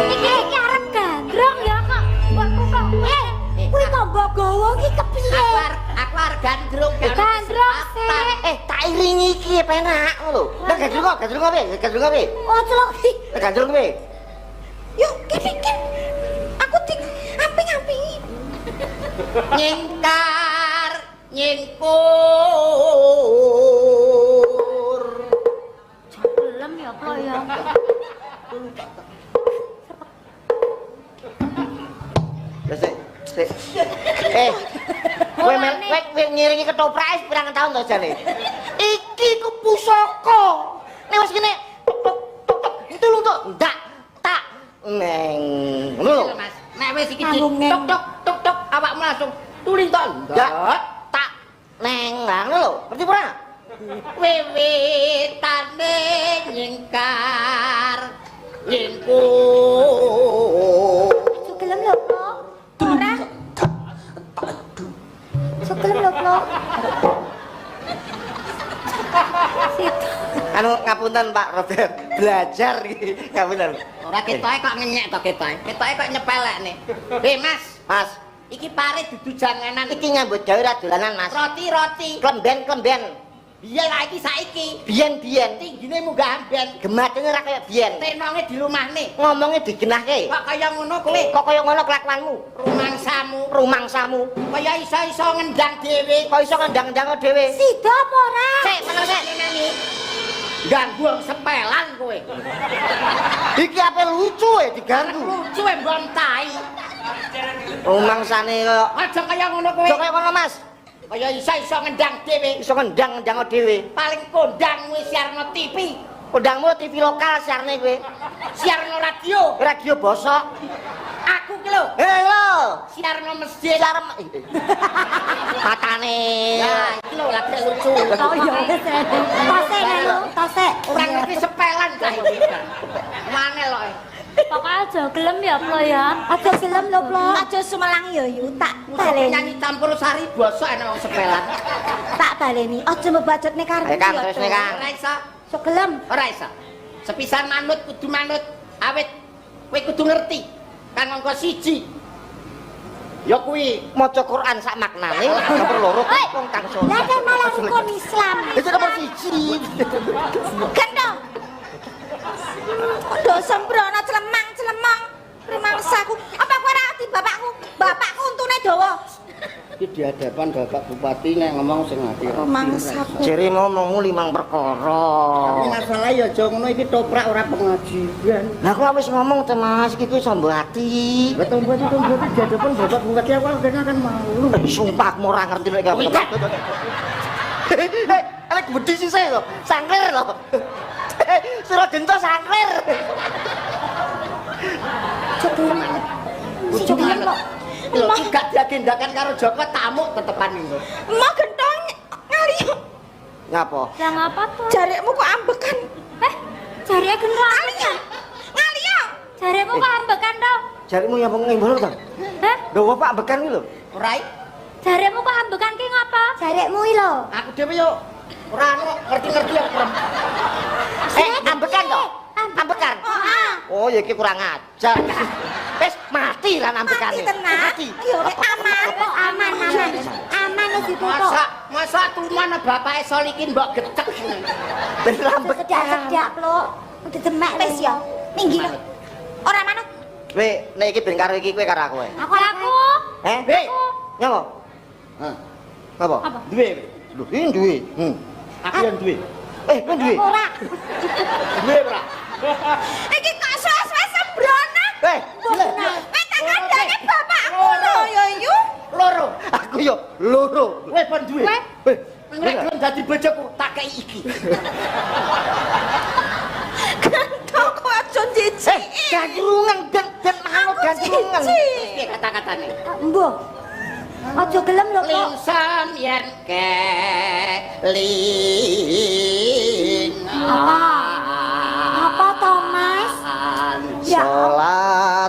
Speaker 1: iki iki arep gandrung ya kok. Mbokku kok.
Speaker 5: Eh, kuwi tomboku gawa ki kepiye?
Speaker 6: Aku arep gandrung.
Speaker 5: Gandrung sik.
Speaker 8: Tak iringi iki penak ngono lho. Lah gandrung kok, gandrung piye? Gandrung piye?
Speaker 5: Oh, celok ki.
Speaker 8: Gandrung piye?
Speaker 1: Yo, kene kene. Aku di amping-ampingi.
Speaker 6: Nyingkar, nyingkur.
Speaker 5: Gelem ya, Plo ya.
Speaker 8: Ya sik, sik. Kowe kowe ngiringi ketoprak wis pirang taun to jane? Iki ku pusaka. Nek wis kene tok tok tok tok tulung tok ndak tak neng. Ngono lho.
Speaker 6: Mas, nek wis iki tok tok tok tok awakmu langsung tuling tok
Speaker 8: ndak tak neng. Lah ngono lho. Ngerti ora?
Speaker 6: Wiwitane nyingkar nyingkur.
Speaker 5: Gelem lho, Plo. Ora. Gelem lho, Plo.
Speaker 8: Anu ngapunten Pak Robert, belajar iki ngapunten.
Speaker 6: Ora ketoke kok ngenyek to ketoke. Ketoke kok nyepelekne. Mas. Mas, iki pare dudu janganan.
Speaker 8: Iki nyambut gawe ra dolanan, Mas.
Speaker 6: Roti-roti.
Speaker 8: Klemben-klemben.
Speaker 6: Biyen lah iki saiki.
Speaker 8: Biyen-biyen
Speaker 6: tinggine munggah amben.
Speaker 8: Gematene ora kaya biyen.
Speaker 6: Tenonge dilumahne.
Speaker 8: Ngomonge digenahke.
Speaker 6: Kok kaya ngono kowe?
Speaker 8: Kok kaya ngono kelakuanmu?
Speaker 6: Rumangsamu.
Speaker 8: Rumangsamu.
Speaker 6: Kaya iso-iso ngendang dhewe.
Speaker 8: Kok iso ngendang-endang dhewe?
Speaker 5: Sida apa ora?
Speaker 8: Sik, meneng sik.
Speaker 6: Ganggu wong sepelan kowe.
Speaker 8: Iki ape lucu e diganggu.
Speaker 6: Lucu e mbon tai.
Speaker 8: Rumangsane kok.
Speaker 6: Aja kaya ngono kowe.
Speaker 8: Aja kaya ngono, Mas.
Speaker 6: Kaya iso-iso ngendang dhewe.
Speaker 8: Iso ngendang-endang dhewe.
Speaker 6: Paling kondang wis siarno TV.
Speaker 8: Kondangmu TV lokal siarne kowe.
Speaker 6: Siarno radio.
Speaker 8: Radio bosok.
Speaker 6: Aku ki lho.
Speaker 8: Hei lho.
Speaker 6: Siarno masjid.
Speaker 8: Siar matane.
Speaker 6: Ya, iki lho lagi lucu.
Speaker 5: Oh ya wis. Tose lho, tose.
Speaker 6: Ora ngerti sepelan ta iki. Mane lho.
Speaker 5: Pokoke aja gelem ya, Plo ya. Aja gelem lho, Plo.
Speaker 1: Aja sumelang ya, Yu. Tak baleni.
Speaker 6: Nyanyi campur sari bosok enak wong sepelan.
Speaker 1: Tak baleni. Aja mbacutne karepku.
Speaker 8: Kang, terusne, Kang.
Speaker 6: Ora iso.
Speaker 5: Sok gelem.
Speaker 6: Ora iso. Sepisan manut kudu manut. Awit kowe kudu ngerti. Kang angka 1.
Speaker 8: Ya kuwi maca Quran sak maknane nomor 2 wong kang saleh.
Speaker 5: Lah kan malah rukun Islam.
Speaker 8: Itu nomor 1.
Speaker 1: Gendong. Kok sembrono celemang-celemong rumangsaku. Apa kowe ora ngerti bapakku? Bapakku untune dawa.
Speaker 6: Iki di hadapan Bapak Bupati nek ngomong sing ati.
Speaker 1: Rumangsaku.
Speaker 8: Jere ngomongmu limang perkara.
Speaker 6: Tapi masalah ya aja ngono iki toprak ora pengajian.
Speaker 8: Lah aku wis ngomong te Mas, iki kuwi sombo ati.
Speaker 6: Betul betul betul di hadapan Bapak Bupati aku akhirnya kan malu.
Speaker 8: Sumpah aku ora ngerti nek aku. Hei, elek gedhi sisih lho, sangklir lho. Suruh gento sangklir.
Speaker 5: Coba kok.
Speaker 6: Lho iki gak diagendakan karo Joko tamuk tetepan niku.
Speaker 1: Emoh gentong ngali.
Speaker 8: Ngapa?
Speaker 5: Lah ngapa to?
Speaker 1: Jarikmu kok ambekan.
Speaker 5: Jarike gentong.
Speaker 1: Ngali ya. Ngali ya.
Speaker 5: Jarikmu kok ambekan to?
Speaker 8: Jarikmu nyapa ngembol to?
Speaker 5: Hah?
Speaker 8: Lho apa ambekan kuwi lho?
Speaker 6: Ora.
Speaker 5: Jarikmu kok ambekan ki ngapa? Jarikmu iki lho.
Speaker 6: Aku dhewe yo ora ngerti-ngerti aku.
Speaker 8: Ambekan to? Ambekan. Oh, ya iki kurang ajar. Wis mati lan ambekane.
Speaker 1: Mati tenan.
Speaker 8: Mati.
Speaker 1: Ya aman.
Speaker 5: Aman, aman. Aman wis ditutuk.
Speaker 6: Masa masa tumane bapake Solikin mbok gecek ngono.
Speaker 8: Ben ambekan.
Speaker 5: Sedak-sedak, Plo. Didemek
Speaker 1: Wis ya. Minggir. Ora manut.
Speaker 8: Kowe nek iki ben karo iki kowe karo aku.
Speaker 5: Aku aku.
Speaker 8: Heh?
Speaker 6: Hei.
Speaker 8: Nyapa?
Speaker 6: Hah.
Speaker 8: Apa?
Speaker 6: Duwe.
Speaker 8: Lho, iki duwe.
Speaker 6: Aku yang duwe.
Speaker 8: Kowe duwe?
Speaker 5: Ora.
Speaker 6: Duwe ora?
Speaker 1: Iki kok suwe-suwe sembrono.
Speaker 8: Eh,
Speaker 1: Kowe tak kandhane bapakku lho ya Yu.
Speaker 6: Loro.
Speaker 8: Aku yo loro.
Speaker 6: Kowe pon duwe.
Speaker 5: Kowe
Speaker 8: Eh,
Speaker 6: Nek gelem dadi bojoku tak kei iki.
Speaker 1: Gentong kok aja njijik.
Speaker 8: Gandrungan ben ben manut gandrungan.
Speaker 6: Piye kata-katane?
Speaker 5: Mbuh. Aja gelem lho kok.
Speaker 6: Lingsem yen keling.
Speaker 5: Apa? Apa to, Mas? Ya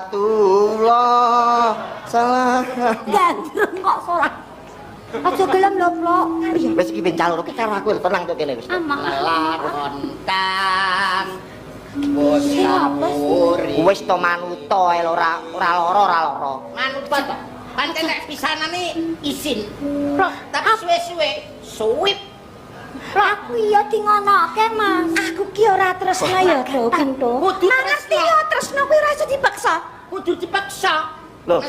Speaker 8: Salatullah salam.
Speaker 5: Gandrung kok salat. Aja gelem lho, Plok.
Speaker 8: Wis iki ben calon iki karo aku tenang tok kene wis.
Speaker 5: Amang.
Speaker 6: Lakon kang wis
Speaker 8: Wis to manuta ae ora ora lara ora lara.
Speaker 6: Manut to. Pancen nek pisanane isin. Tapi suwe-suwe suwip.
Speaker 5: Aku iya dingonoke, Mas.
Speaker 1: Aku ki ora tresno ya, Gento.
Speaker 6: Kudu
Speaker 1: Ngerti ya tresno kuwi ora iso dipaksa.
Speaker 6: Kudu dipaksa.
Speaker 8: Lho,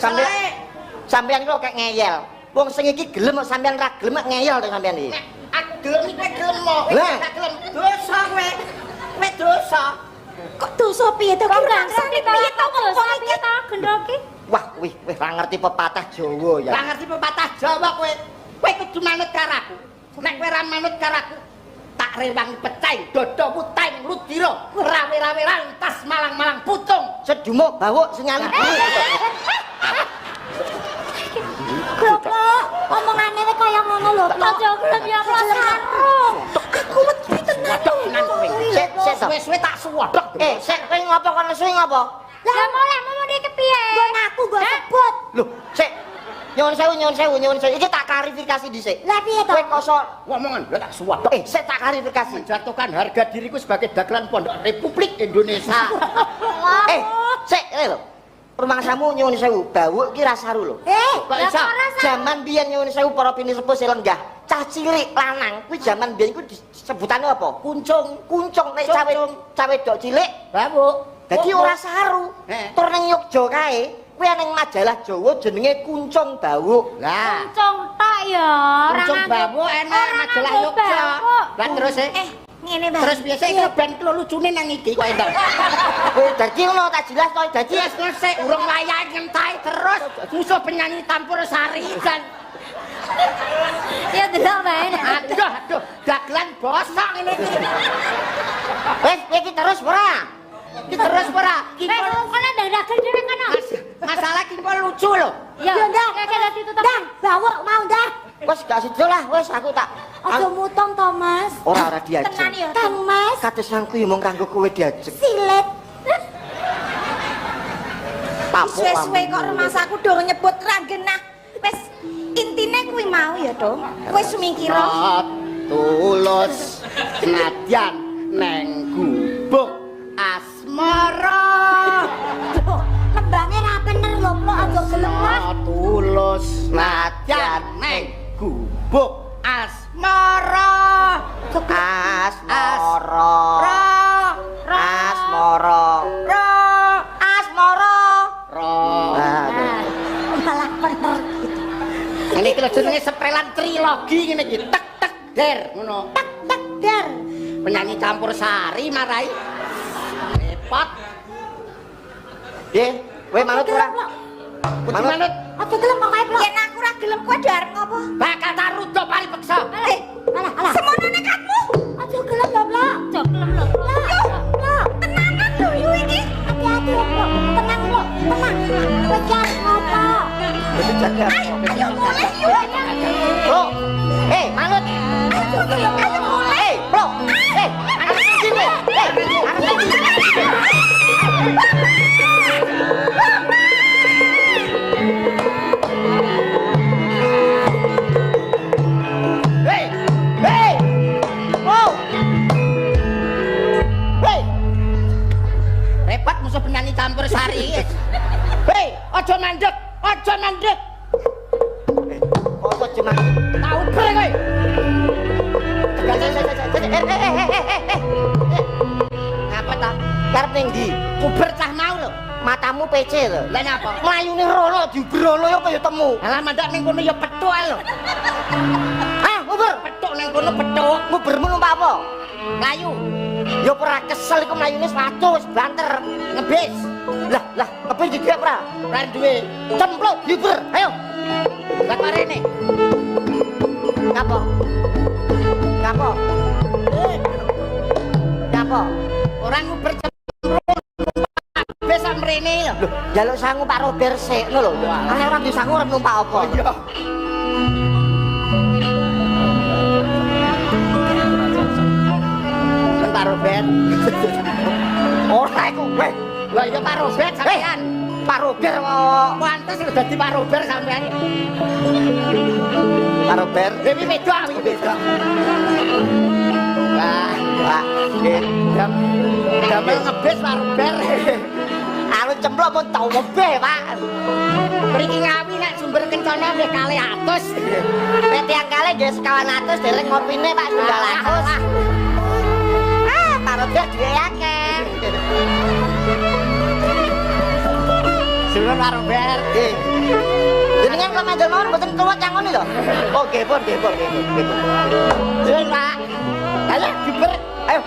Speaker 8: sampean kok kayak ngeyel. Wong sing iki gelem kok sampean ra gelem ngeyel to sampean iki.
Speaker 6: Aku gelem iki kowe gelem mo. Kowe gak gelem dosa kowe. Kowe dosa.
Speaker 1: Kok dosa piye to?
Speaker 5: Kok
Speaker 1: Ki
Speaker 5: piye
Speaker 1: to
Speaker 5: wong iki to gendro ki?
Speaker 8: Wah, wih, wih ra ngerti pepatah Jawa ya.
Speaker 6: Ra ngerti pepatah Jawa kowe. Kowe kudu manut karo aku. Nek kowe ra manut karo aku, tak rewangi pecah dadamu taing ludira, rawe-rawe rantas malang-malang putung.
Speaker 8: Sedumuk bawuk senyali.
Speaker 5: Goblok, omongane kowe kaya ngono lho. Aja gelem ya sarung.
Speaker 1: Aku wedi tenan
Speaker 6: kowe.
Speaker 8: Sik, sik to.
Speaker 6: Suwe-suwe tak suwodok.
Speaker 8: Eh, sik kowe ngopo kon nesu ngopo?
Speaker 5: Lah muleh ngomong iki kepiye? Nggo ngaku nggo sebut.
Speaker 8: Lho, sik. Nyuwun sewu, nyuwun sewu, nyuwun sewu. Iki tak klarifikasi dhisik.
Speaker 5: Lah piye to?
Speaker 8: Kowe kok
Speaker 6: ngomongan, lha tak suwodok.
Speaker 8: Eh, sik tak klarifikasi.
Speaker 6: Menjatuhkan harga diriku sebagai dagelan Pondok Republik Indonesia.
Speaker 8: Eh, sik ngene lho. Rumangsamu nyuwun sewu, bawuk ki ra saru lho.
Speaker 5: Eh,
Speaker 6: kok iso?
Speaker 8: Jaman biyen nyuwun sewu para pinisepuh sing lenggah, cah cilik lanang kuwi jaman biyen kuwi sebutane apa?
Speaker 6: Kuncung.
Speaker 8: Kuncung nek cawe wedok cilik
Speaker 6: bawuk.
Speaker 8: Dadi ora saru. Tur ning Yogya kae, kuwi ana majalah Jawa jenenge Kuncung Bawuk.
Speaker 6: Lah,
Speaker 5: kuncung tok ya, ora
Speaker 6: Kuncung Bawuk enak majalah Yogya. Lah terus
Speaker 1: ngene Mbak.
Speaker 6: Terus biasa iki ben lucune nang iki kok entuk.
Speaker 8: Kowe dadi ngono tak jelas to dadi.
Speaker 6: Wis sik urung wayahe ngentai terus musuh penyanyi tampur sari jan.
Speaker 5: Ya delok wae.
Speaker 6: Aduh aduh dagelan bosok ngene iki.
Speaker 8: Wis iki terus ora?
Speaker 6: Iki terus ora?
Speaker 5: Ki kono ndang dagel dhewe kono.
Speaker 6: Masalah ki kok lucu lho.
Speaker 5: Ya ndang, ndang, bawuk mau ndang.
Speaker 8: Wis gak sido lah, wis aku tak
Speaker 5: aja mutong to, Mas.
Speaker 8: Ora ora diajeng.
Speaker 1: Tenan ya.
Speaker 5: Kang Mas.
Speaker 8: Kadesanku ya mung kanggo kowe diajeng.
Speaker 5: Silet.
Speaker 1: Suwe-suwe kok remasaku do nyebut ra genah. Wis intine kuwi mau ya, Dong. Kowe sumingkira.
Speaker 6: Tulus nadyan neng gubuk asmara.
Speaker 5: Lembange ra bener lho, Plok, aja gelem.
Speaker 6: Tulus nadyan neng gubuk asmara.
Speaker 8: Asmara. Asmara. Asmara.
Speaker 5: Malah bener.
Speaker 6: Ngene iki lho jenenge seprelan trilogi ngene iki. Tek tek der ngono.
Speaker 5: Tek tek der.
Speaker 6: Penyanyi campur sari marai. Repot.
Speaker 8: Piye? Kowe manut ora?
Speaker 6: Kudu manut.
Speaker 5: Aja gelem pokoke, Plok.
Speaker 1: Yen aku ora gelem kowe do arep ngopo?
Speaker 6: Bakal tak ruduk paripeksa.
Speaker 1: Eh,
Speaker 5: alah alah.
Speaker 1: Semono nekatmu.
Speaker 5: Aja gelem lho, Plok. Aja gelem lho, Plok. Plok,
Speaker 1: tenanan lho yu iki.
Speaker 5: Hati-hati lho, Plok. Tenang, Plok. Tenang. Kowe ki arep ngopo?
Speaker 1: Ayo mulih yu.
Speaker 8: Plok. Eh, manut.
Speaker 1: Ayo ayo mulih.
Speaker 8: Eh, Plok. Eh, arep ndi kowe? Eh, arep ndi? Hei! Hei! Wow! Hei!
Speaker 6: Repot musuh penyanyi campur sari. Hei, aja mandek, aja mandek.
Speaker 8: Kok aja mandek?
Speaker 6: Tak uber kowe. Ngapa ta?
Speaker 8: Karep ning ndi?
Speaker 6: Uber cah mau lho.
Speaker 8: Matamu PC lho.
Speaker 6: Lah nyapa?
Speaker 8: Mlayune rono diubrono ya kaya temu.
Speaker 6: Alah mandek ning kono ya petuk ae lho.
Speaker 8: Hah, nguber?
Speaker 6: Petuk ning kono petuk.
Speaker 8: Ngubermu numpak apa?
Speaker 6: Mlayu.
Speaker 8: Ya ora kesel iku mlayune 100 banter.
Speaker 6: Ngebis.
Speaker 8: Lah, lah, ngebis di dhuwit ora?
Speaker 6: Ora duwe.
Speaker 8: Cempluk diuber. Ayo.
Speaker 6: Lah kok rene?
Speaker 8: Ngapa? Ngapa? Ngapa?
Speaker 6: Ora nguber cempluk. Bis sak mrene lho.
Speaker 8: Lho, njaluk sangu Pak Robert sik ngono lho. Ana ora duwe sangu ora numpak apa?
Speaker 6: Iya. Pak Robert.
Speaker 8: Ora iku kowe.
Speaker 6: Lah iya Pak Robert sampean.
Speaker 8: Pak Robert kok.
Speaker 6: Pantes lho dadi Pak Robert sampean.
Speaker 8: Pak Robert.
Speaker 6: Dewi wedok iki wedok. Lah,
Speaker 8: Pak, nggih.
Speaker 6: Damel ngebis Pak Robert.
Speaker 8: Anu cemplok mun tau webeh, Pak.
Speaker 6: Mriki Ngawi nek Sumber Kencana nggih 200.
Speaker 8: Nek tiyang kalih nggih sekawan atus dereng ngopine Pak setunggal atus. Ah, Pak Robert duwe akeh.
Speaker 6: Suwun Pak Robert.
Speaker 8: Nggih. Jenengan kok mandel mawon mboten tuwek cangone lho. Oh, nggih pun, nggih pun, nggih pun, nggih pun.
Speaker 6: Suwun Pak. Ayo diber.
Speaker 8: Ayo,